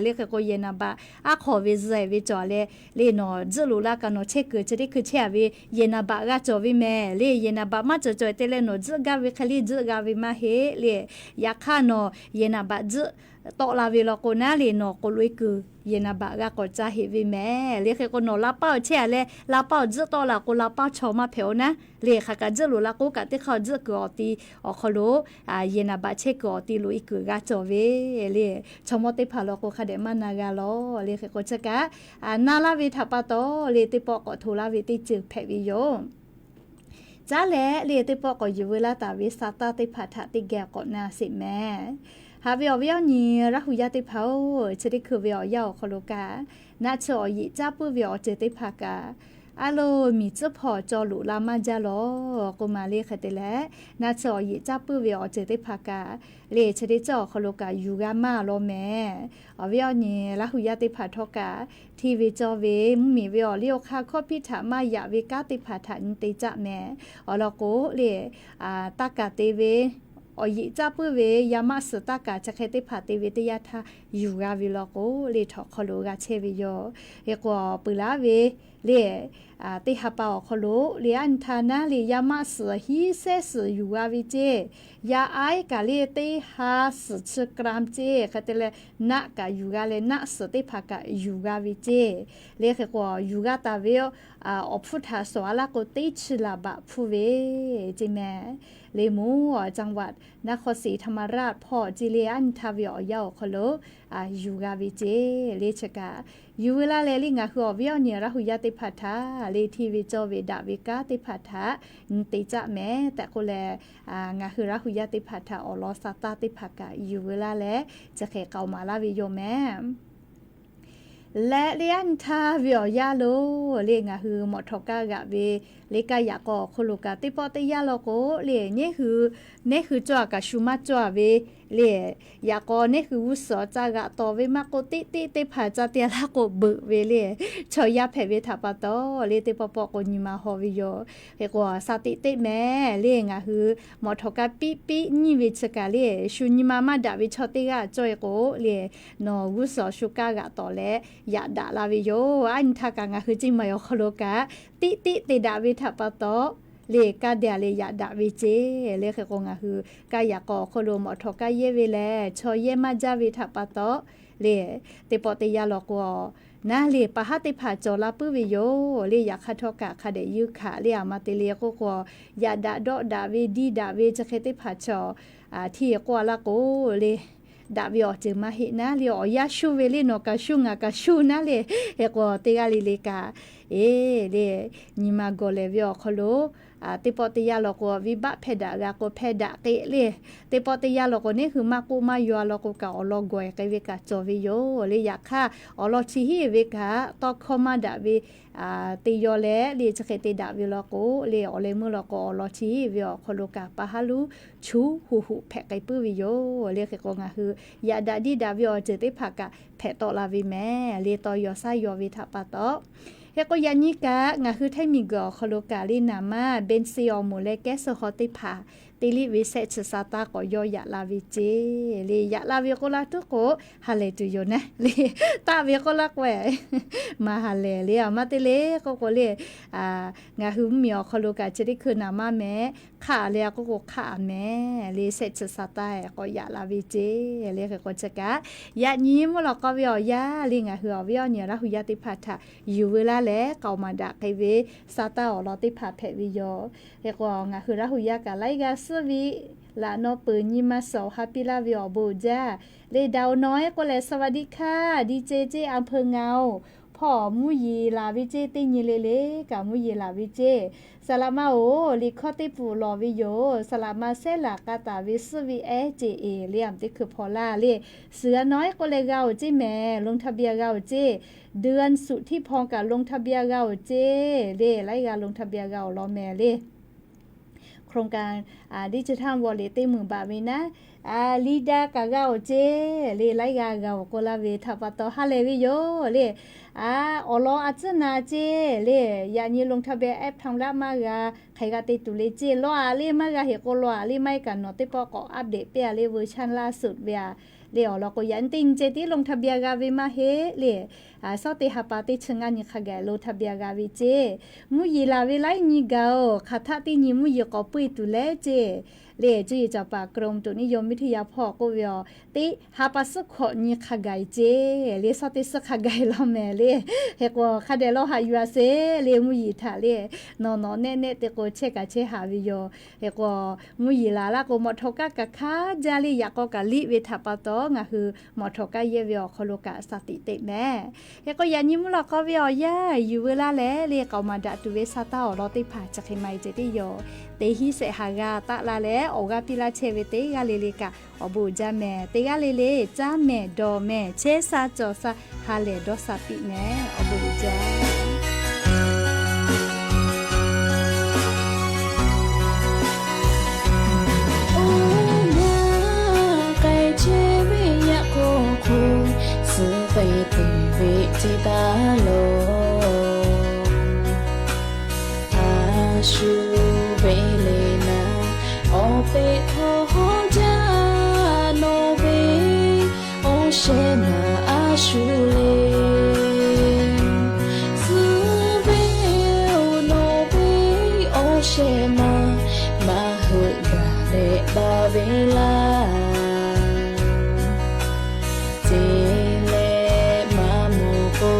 le. Hk'e k'o yehˬ naˍ baꞈ aˉ hk'awꞈ ve zuhˆ e ve cawˬ leh le, nawˬ tzuhˆ loꞈ la kaꞈ nawˬ chehˇ kuiˬ chi teˇ hkui chehˇ a ve yehˬ naˍ baꞈ g'a cawˬ ve mehˍ le. Yehˬ naˍ baꞈ maˇ cawˬ cawˬ te leh nawˬ tzuhˆ gaˇ ve hk'e le tzuhˆ g'a ve maˇ heˆ le. Yaꞈ hk'aˇ nawˬ yehˬ naˍ baꞈ tzuhˆ tawˆ la ve law k'o naˉ le, nawˬ k'oꞈ loꞈ e kuiˬ yehˬ naˍ baꞈ g'a k'awꞈ caˇ heꞈ ve mehˍ le. Hk'e k'o nawˬ la paˇ awˬ chehˇ a leh la paˇ awˬ tzuhˆ tawˆ la k'o, la paˇ chaw maˇ hpehꞈ oˬ naˉ le. Hk'aˬ kaꞈ tzuhˆ loꞈ la k'o kaꞈ teˇ hk'aˇ tzuhˆ kuiˬ awˬ ti awˬ hk'aw lo yehˬ naˍ baꞈ chehˇ kuiˬ awˬ ti loꞈ e kuiˬ g'a cawˬ ve le. Chaw mawˇ teˇ hpaˍ law k'o hk'a dehꞈ maˇ na g'a law le. Hk'e k'o chi kaꞈ na laˇ ve htaꞈ pa taw le, teˇ pawˆ k'awꞈ hto laˇ ve teˇ ceuˬ hpehꞈ ve yoˬ. Caˉ leh le, teˇ pawˆ k'awꞈ yuˬ veu laˇ taˍ ve sa taˇ teˇ hpaˍ htaꞈ teˇ geh k'awꞈ na sheˍ mehˍ. Haꞈ ve awˬ viˉ awˬ nyi Laˇ huˍ yaˇ teˇ hpaˍ-oˬ, chi teˇ hkui ve awˬ yanˇ awˬ hk'aw lo kaꞈ, naˆ tsuhˇ awˬ yeꞈ caˇ puiˉ ve awˬ ceuˬ teˇ hpaˍ kaꞈ, a loˍ miˬ tcuhˉ hpawˇ cawˬ loꞈ la maˇ jaˇ law k'oˆ ma le. Hk'e te leh, naˆ tsuhˇ awˬ yeꞈ caˇ puiˉ ve awˬ ceuˬ teˇ hpaˍ kaꞈ le, chi teˇ ceuˬ awˬ hk'aw lo kaꞈ yuˬ g'a maˇ law mehˍ. Awˬ viˉ awˬ nyi Laˇ huˍ yaˇ teˇ hpaˍ htawˇ kaꞈ, hteˇ ve cawˇ ve mvuhˇmiˬ ve awˬ liˇ awˬ hk'aˇ hkawˇ piˇ htaꞈ maˇ yaꞈ ve kanˉ teˇ hpaˍ htaꞈ nyi te caˆ mehˍ. Awˬ lawn k'o le, taˇ kaˍ te ve, awˬ yeꞈ caˇ puiˉ ve yaˇ maˆ suhˍ taˇ kaˍ chi hk'e teˇ hpaˍ te ve teˇ yanˇ htaˇ yuˬ g'a ve law k'o le, htawnˍ hk'aw lo g'a chehˇ ve yoˬ. Hk'e k'o peuˬ laˇ ve le, teˇ ha pa awˬ hk'aw lo le, aˉ nyi htaˇ naˉ le, yaˇ maˆ suhˍ hiˉ sehˉ suhˍ yuˬ g'a ve ceˇ. Yaˇ aiˉ kaꞈ le, teˇ ha suhˍ chi gram ceˇ. Hk'e te leh, naˆ kaꞈ yuˬ g'a leh naˆ suhˍ teˇ hpaˍ kaꞈ yuˬ g'a ve ceˇ. Le hk'e k'o yuˬ g'a taˍ ve awˬ hpfuhˇ htaꞈ shawˍ a laˇ k'o, teˇ chi laˬ baꞈ hpfuhˇ ve ceˇ mehˍ. Le mvuhˇ awˬ จังหวัดนครศรีธรรมราช hpawˇ ceˇ le, aˉ nyi htaˇ ve awˬ yanˇ awˬ hk'aw lo yuˬ g'a ve ceˇ. Le chi kaꞈ yuˬ veu laˇ leh le, ngaˬ hui awˬ viˉ awˬ nyi Laˇ huˍ yaˇ teˇ hpaˍ htaꞈ le, hteˇ ve cawˇ ve daꞈ ve kanˉ teˇ hpaˍ htaꞈ nyi te caˆ mehˍ tehꞈ k'oˆ leh, ngaˬ hui Laˇ huˍ yaˇ teˇ hpaˍ htaꞈ awˬ lawn sa taˇ teˇ hpaˍ kaꞈ yuˬ veu laˇ leh, chi hk'e k'aoˍ maˍ laˇ ve yoˬ mehˍ. Leh le, aˉ nyi htaˇ ve awˬ yanˇ lo le, ngaˬ hui mawꞈ htawꞈ kaˇ g'aꞈ ve le, kaˇ yaꞈ k'aw awˬ hk'aw lo kaꞈ teˇ pawˆ teˇ yanˇ law k'o le, neˉ hui, neˉ hui cawˇ a kaꞈ shu maˇ cawˇ a ve le, yaꞈ k'aw neˉ hui g'uˇ suhˍ awˬ ca g'aꞈ tawˍ ve maˇ k'oˆ, teˇ teˇ teˇ hpaˍ ca te a laˇ k'o beuꞈ ve le, chaw yaˇ hpehꞈ ve htaꞈ pa taw le, teˇ pawˆ pawˆ k'o nyi ma haw ve yoˬ. Hk'e k'o sa teꞈ teˆ mehˍ le, ngaˬ hui mawꞈ htawꞈ kaˇ piˇ piˇ nyiˇ ve chi kaꞈ le, shu nyi ma maˇ daꞈ ve chaw teˇ g'aˇ cawˇ e k'o le, nawˬ g'uˇ suhˍ shu kaˇ g'aꞈ tawˍ leh yaꞈ daꞈ la ve yoˬ. Aˉ nyi htaˇ kaꞈ ngaˬ hui ceˇ ma awˬ hk'aw lo kaꞈ teˇ teˇ te daꞈ ve htaꞈ pa taw le, kaˇ de a le yaꞈ daꞈ ve ceˇ. Le hk'e k'o ngaˬ hui kaˇ yaꞈ k'aw awˬ hk'aw lo mawꞈ htawꞈ kaˇ yehˇ ve lehˬ, chaw yehˇ maˇ jaˇ ve htaꞈ pa taw le, teˇ pawˆ teˇ yanˇ law k'o naˉ le, pa haˉ teˇ hpaˍ cawˬ la puiˉ ve yoˬ. Le yaꞈ hk'aˇ htawˇ kaꞈ hk'a dehꞈ yeunˇ hkanˍ le, aˬ ma te le k'oˆ k'o, yaꞈ daꞈ dawˆ daꞈ ve diˇ daꞈ ve chi hk'e teˇ hpaˍ cawˬ, hteˇ k'oˆ a laˇ k'o le, daꞈ ve awˬ ceuˬ maˇ heˆ naˉ le, awˬ yanˇ shu ve le, nawˬ kaꞈ shu ngaˬ kaꞈ shu naˉ le. Hk'e k'o teˇ g'aˇ le le kaꞈ, e le, nyi ma gawˬ lehˬ ve awˬ hk'aw lo teˇ pawˆ teˇ yanˇ law k'o, viˉ baˆ hpehˇ daꞈ g'a k'o hpehˇ daꞈ k'e le, teˇ pawˆ teˇ yanˇ law k'o neˉ hui maˇ k'oˆ maˇ yaw a law k'o kaꞈ awˬ lawn gawˬ e k'ai ve kaꞈ cawˬ ve yoˬ. Le yaꞈ hk'aˇ awˬ lawn chi hiˉ ve kaꞈ tawˇ hkawˇ maˇ daꞈ ve te yaw leh le, chi hk'e te daꞈ ve law k'o le, awˬ leh meuˇ law k'o awˬ lawn chi hiˉ ve awˬ hk'aw lo kaꞈ pa haˉ loˉ chu huˍ huˍ hpehꞈ k'ai puiˉ ve yoˬ. Le hk'e k'o ngaˬ hui yaꞈ daꞈ diˇ daꞈ ve awˬ ceuˬ teˇ hpaˍ kaꞈ hpehꞈ tawˆ la ve mehˍ le, tawˇ yaw shaˉ yaw ve htaꞈ pa taw. Hk'e k'o yaꞈ nyi kaꞈ ngaˬ hui Htaiˇ miˬguiˬ awˬ hk'aw lo kaꞈ le, naˍ manˇ เบนซิน awˬ moˍ leh แก๊สโซฮอล์ teˇ hpaˍ te liˇ ve sehˆ chi sa taˇ k'awꞈ yawˇ yaꞈ la ve ceˇ. Le yaꞈ la ve k'oˆ laˇ tuˉ k'o ha lehˬ tuˬ yoˬ naˉ le, taˆ ve k'oˆ laˇ k'o maˇ ha lehˬ le, aˬ ma te le k'oˆ k'o le, ngaˬ hui mvuhˇmiˬ awˬ hk'aw lo kaꞈ chi teˇ hkui naˍ manˇ mehˍ, hk'aˆ le a k'oˆ k'o hk'aˆ a mehˍ le, sehˆ chi sa taˇ k'awꞈ yaꞈ la ve ceˇ. Le hk'e k'o chi kaꞈ yaꞈ nyi mvuhˇ lawꞈ k'aw ve awˬ yanˇ le, ngaˬ hui awˬ viˉ awˬ nyi Laˇ huˍ yaˇ teˇ hpaˍ htaꞈ yuˬ veu laˇ leh k'aoˍ maˍ daꞈ k'ai ve sa taˇ awˬ lawn teˇ hpaˍ hpehꞈ ve yoˬ. Hk'e k'o ngaˬ hui Laˇ huˍ yaˇ kaꞈ laiˉ g'aˇ suhˉ ve laꞈ naw peuˬ nyi ma suhˍ awˬ ha piˇ laˇ ve awˬ bon uiˍ jaˇ. Le daꞈ-oˬ nawˬ-e k'oˆ leh สวัสดีค่ะ ดีเจ ceˇ อำเภอเงา hpawˇ mvuhˇ yeˬ laˬ ve ceˇ teˇ nyi le le kaꞈ mvuhˇ yeˬ laˬ ve ceˇ. Saˍ laꞈ ma-oˬ, liꞈ hkawˇ teˇ pfuhˍ lawˬ ve yoˬ. Saˍ laꞈ ma sehˉ laˬ k'a taˍ ve suhˆ ve ehˉ ceˇ-eˬ le, aˬ teˇ hkui hpaw laˇ le. Suhˍ a naw-e k'oˆ leh g'a oˬ ceˇ mehˍ, ลงทะเบียน g'a oˬ ceˇ. เดือนสุดที่พอ kaꞈ ลงทะเบียน g'a oˬ ceˇ le, laiˉ g'aˇ ลงทะเบียน g'a awˬ lawn mehˍ le. โครงการ ดิจิทัลวอลเล็ต teˇ meunˍ baꞈ ve naˉ, liꞈ daꞈ kaꞈ g'a oˬ ceˇ le, laiˉ g'aˇ g'a oˬ k'oˆ laˇ ve htaꞈ pa taw ha lehˬ ve yoˬ le. Awˬ lawn a tcuhˉ na ceˇ le. Yaꞈ nyi ลงทะเบียน app ทำแล้ว maˇ g'a hk'e g'a te tuˬ le ceˇ. Law aꞈ le maˇ g'a heˆ k'o, law aꞈ le maˇ heˆ kaꞈ nawˬ teˇ pawˆ k'awꞈ update piˇ a le, version ล่าสุด ve a le. Awˬ lawn k'o yaꞈ nyi teˇ nyi ceh tiˉ ลงทะเบียน g'a ve maˇ heˆ le. Shawˉ teˇ ha pa teˇ chi ngaˇ nyi hk'a gaˬ ลงทะเบียน g'a ve ceˇ. Mvuhˇ yeˬ laˬ ve laiˉ nyi gaˬ-oˬ, hk'aˬ htaˆ teˇ nyi mvuhˇ yeˬ k'awꞈ puiˇ tuˬ leh ceˇ le. Cuˇ yiˍ caˍ paˍ กรมอุตุนิยมวิทยา hpawˇ k'oˆ ve awˬ, teˇ ha pa suhˉ hkawꞈ nyi hk'a gaˬ ceˇ le, shawˉ teˇ suhˉ hk'a gaˬ law mehˍ le. Hk'e k'o hk'a dehꞈ lawˇ haꞈ yuˬ a sheˍ le, mvuhˇ yeˬ htaꞈ le. Nawˬ nawˬ nehˆ nehˆ te k'o chehˇ kaꞈ chehˇ haꞈ ve yoˬ. Hk'e k'o mvuhˇ yeˬ laˬ laˇ k'o, mawˬ htawꞈ kaˇ kaꞈ hk'a jaˇ le, yaꞈ k'aw kaꞈ liˇ ve htaꞈ pa taw ngaˬ hui mawˬ htawꞈ kaˇ yehˇ ve awˬ hk'aw lo kaꞈ shaˍ tiꞈ teꞈ mehˍ. Hk'e k'o yaꞈ nyi mvuhˇ lawˬ k'aw ve awˬ yanˇ yuˬ veu laˇ leh le, k'aoˍ maˍ daꞈ tuˬ ve sa taˇ awˬ lawn teˇ hpaˍ chi hk'e ma e ceh tiˉ yoˬ. Teˇ hinˉ shehˍ haˍ g'a taˆ la leh awˬ g'aˇ piˇ laˇ chehˇ ve teˇ g'aˇ le le kaꞈ awˬ bon uiˍ jaˇ mehˍ. Teˇ g'aˇ le le caˉ mehˍ dawˬ mehˍ chehˇ sha cawˬ sha ha lehˬ dawˇ sha piˇ mehˍ. Awˬ bon uiˍ jaˇ. Oˇ naˉ k'ai chehˇ ve yaꞈ k'aw hk'oˆ, suh k'ai peuˬ ve teˇ taˇ lawˬ. A shu ve le naˉ, awˬ peꞈ htawˇ hawˉ jaˇ nawˬ ve awˬ shehˍ ma a shu le. Suh ve oˬ nawˬ ve awˬ shehˍ ma, maˇ heuˆ gaˬ leh baˬ ve laˇ. Ceˇ leh maˇ mawˬ k'o,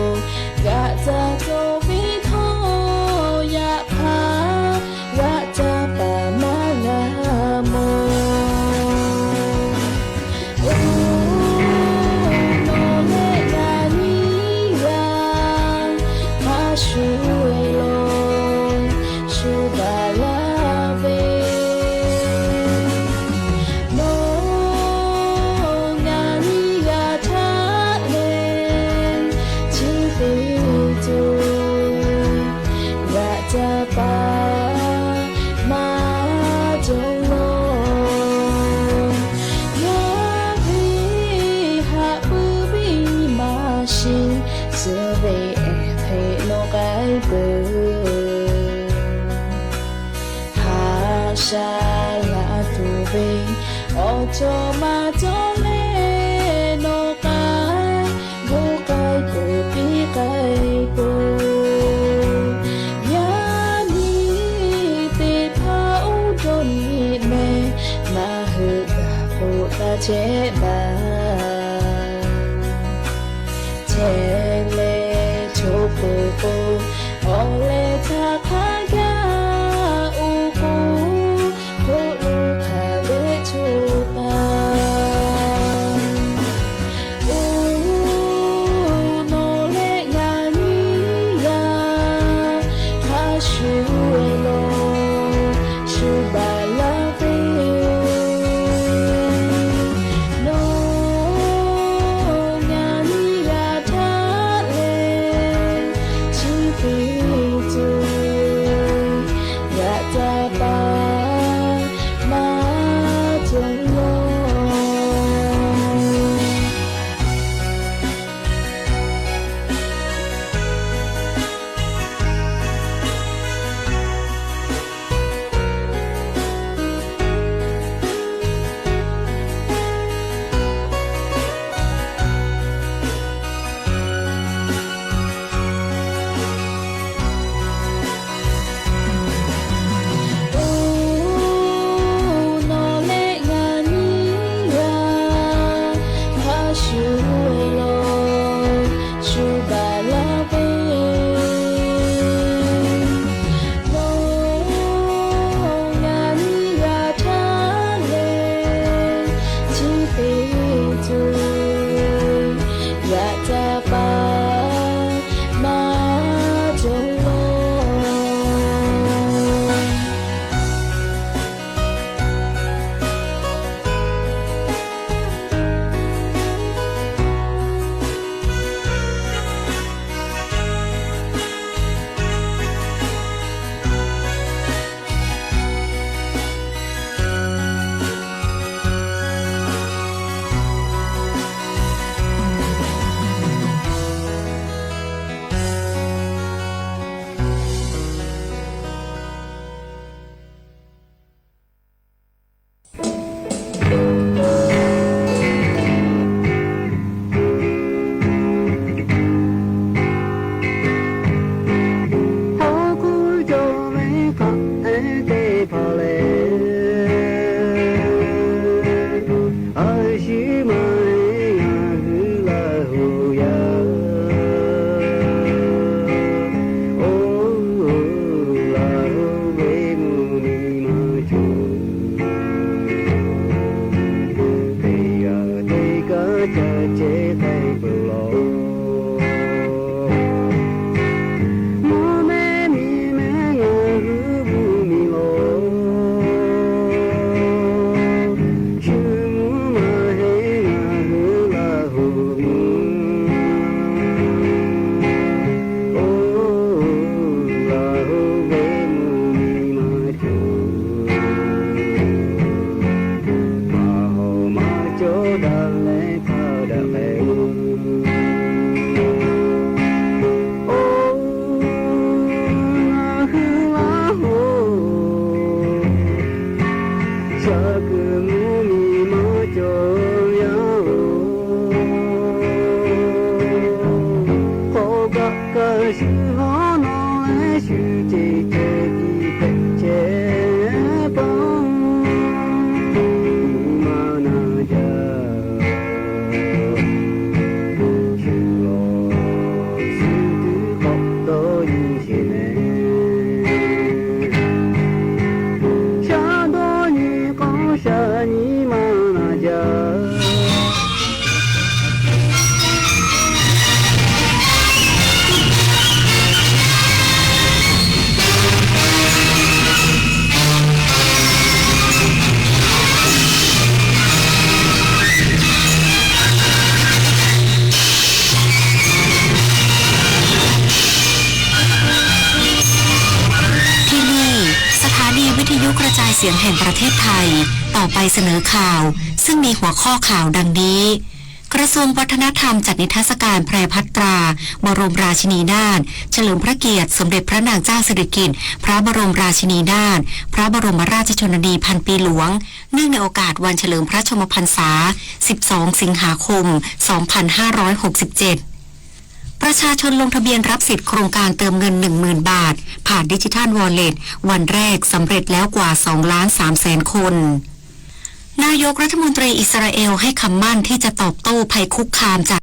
g'aꞈ ca cawˬ ve htawˇ yaꞈ hk'aˇ, g'aꞈ ca paˍ maˇ g'a mawˬ. Oˇ, nawˬ leh ngaˬ nyiˇ g'aˇ hk'a shuˍ ve lawˬ shu baˬ laˇ ve. Nawˬ ngaˬ nyiˇ g'aˇ htaꞈ lehˬ, chi teˇ ceuˬ g'aꞈ ca paˍ maˇ cawˬ lawˬ. Yaˇ ve haꞈ puiˉ ve nyi ma shiˍ, suh ve ehˍ hk'e nawˬ k'ai peuˬ. Haꞈ sha laˇ tuˬ ve awˬ cawˬ maˇ cawˬ leh nawˬ k'ai, bon k'ai peuˬ piˇ k'ai peuˬ. Yaˇ miˇ teˇ hpaˍ uˉ dawˇ nyi mehˍ, maˇ heuˆ gaˬ k'o taˇ chehˇ baˬ. Chehˇ leh choˬ peuˬ k'o, awˬ leh htaˇ hk'a gaˬ oˇ k'o, hk'oˆ lo hk'aˬ ve choˬ paˍ. Oˇ, nawˬ leh ngaˬ nyiˇ g'aˇ hk'a shuˍ ve lawˬ shu baˬ laˇ ve. Nawˬ ngaˬ nyiˇ g'aˇ htaꞈ lehˬ, chi teˇ ca ce k'ai peuˬ laˬ. Mvuhˇ mehˆ miˬ mehˆ ngaˬ hui mvuhˇ miˬ laˬ. Shu mvuhˇ maˇ heˆ ngaˬ hui Laˇ huˍ mvuhˇ. Oˇ Laˇ huˍ ve mvuhˇ miˬ maˇ cawˬ. Maˇ hawˍ maˇ cawˬ daꞈ leh hk'a daꞈ k'ai-o. Oˇ ngaˬ hui Laˇ huˍ, shaˍ kuiˬ mvuhˇ miˬ maˇ cawˬ yaˇ-oˬ. K'awꞈ kaꞈ ka shuˍ hawˉ nawˉ leh shu ce ceh tiˉ hpehꞈ chehˇ paˇ, nyi ma na jaˇ. Shu lawˬ shu tuˉ k'awꞈ dawˇ nyi sheˍ mehˍ. Shaˉ dawˇ nyi k'awꞈ shaˍ nyi ma na jaˇ. ที่นี่ สถานีวิทยุกระจายเสียงแห่งประเทศไทย ต่อไปเสนอข่าว ซึ่งมีหัวข้อข่าวดังนี้ กระทรวงวัฒนธรรมจัดนิทรรศการแพรพัฒน์ตรา บรมราชินีนาถ เฉลิมพระเกียรติสมเด็จพระนางเจ้าสิริกิติ์ พระบรมราชินีนาถ พระบรมราชชนนีพันปีหลวง เนื่องในโอกาสวันเฉลิมพระชนมพรรษา สิบสอง สิงหาคม สองพันห้าร้อยหกสิบเจ็ด ประชาชนลงทะเบียนรับสิทธิ์โครงการเติมเงิน หนึ่งหมื่น บาท ผ่านดิจิทัลวอลเล็ต วันแรกสำเร็จแล้วกว่า สองล้านสามแสน คน นายกรัฐมนตรีอิสราเอลให้คำมั่นที่จะตอบโต้ภัยคุกคามจาก